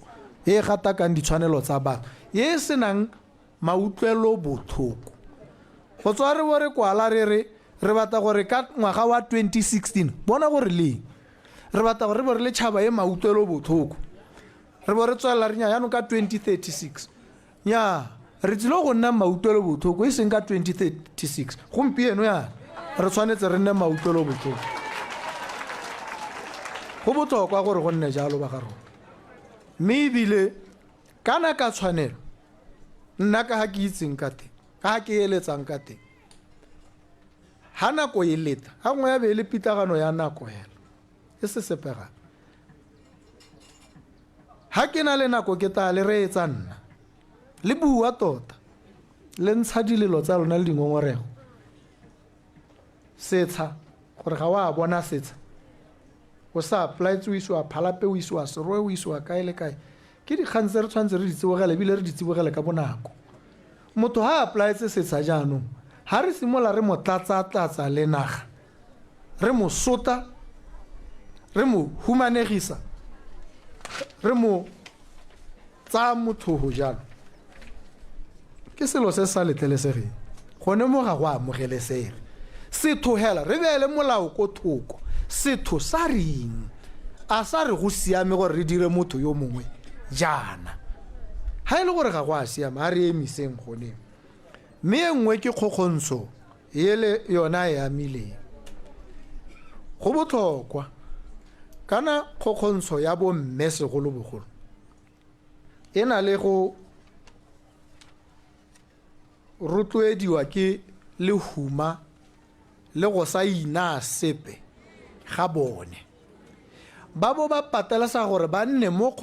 [SPEAKER 1] e e gatakang ditshwanelo tsa batho, e e senang mautlwelobotlhoko. Go tswa re bo re kwala re re re batla gore ka ngwaga wa 2016, bona gore leng, re batla gore re bo re le tšhaba e mautlwelobotlhoko, re bo re tswelela re nya jaanong ka 2036. Nyaa, re tsile go nna mautlwelobotlhoko e seng ka 2036. Gompieno yana re tshwanetse re nne mautlwelobotlhoko. Go botlhokwa gore go nne jalo ba ga rona. Mme ebile kana ka tshwanelo, nna ka ga ke itseng ka teng, ka ga ke eletsang ka teng, ha nako e leta, ga nngwe ya be e le pitlagano ya nako hela, e se sepe gape. Ha ke na le nako ke tla le reetsa nna. Le bua tota. Le ntsha dilelo tsa lona le dingongorego. Setsha, gore ga wa bona setsha. O sa applyetse o isiwa Phalape, o isiwa Serowe, o isiwa kae le kae. Ke dikgang tse re tshwanetse re di tsibogele ebile re di tsibogele ka bonako. Motho ha a applyetse setsha jaanong, ha re simolola re mo tlatsa-tlatsa le naga, re mo sota, re mo humanegisa, re mo tsaya mothogo jalo, ke selo se se sa letlelesegeng. Gone mo ga go amogelesege. Setho hela, re beele molao ko thoko. Setho sa reng? A sa re go siame gore re dire motho yo mongwe jaana? Ha e le gore ga go a siama, a re emiseng gone. Mme e nngwe ke kgokgontsho Ele yona e amileng. Go botlhokwa kana kgokgontsho ya bomme segolobogolo e na le go rotloediwa ke lehuma le go sa inaa sepe ga bone. Ba bo ba patelesega gore ba nne mo.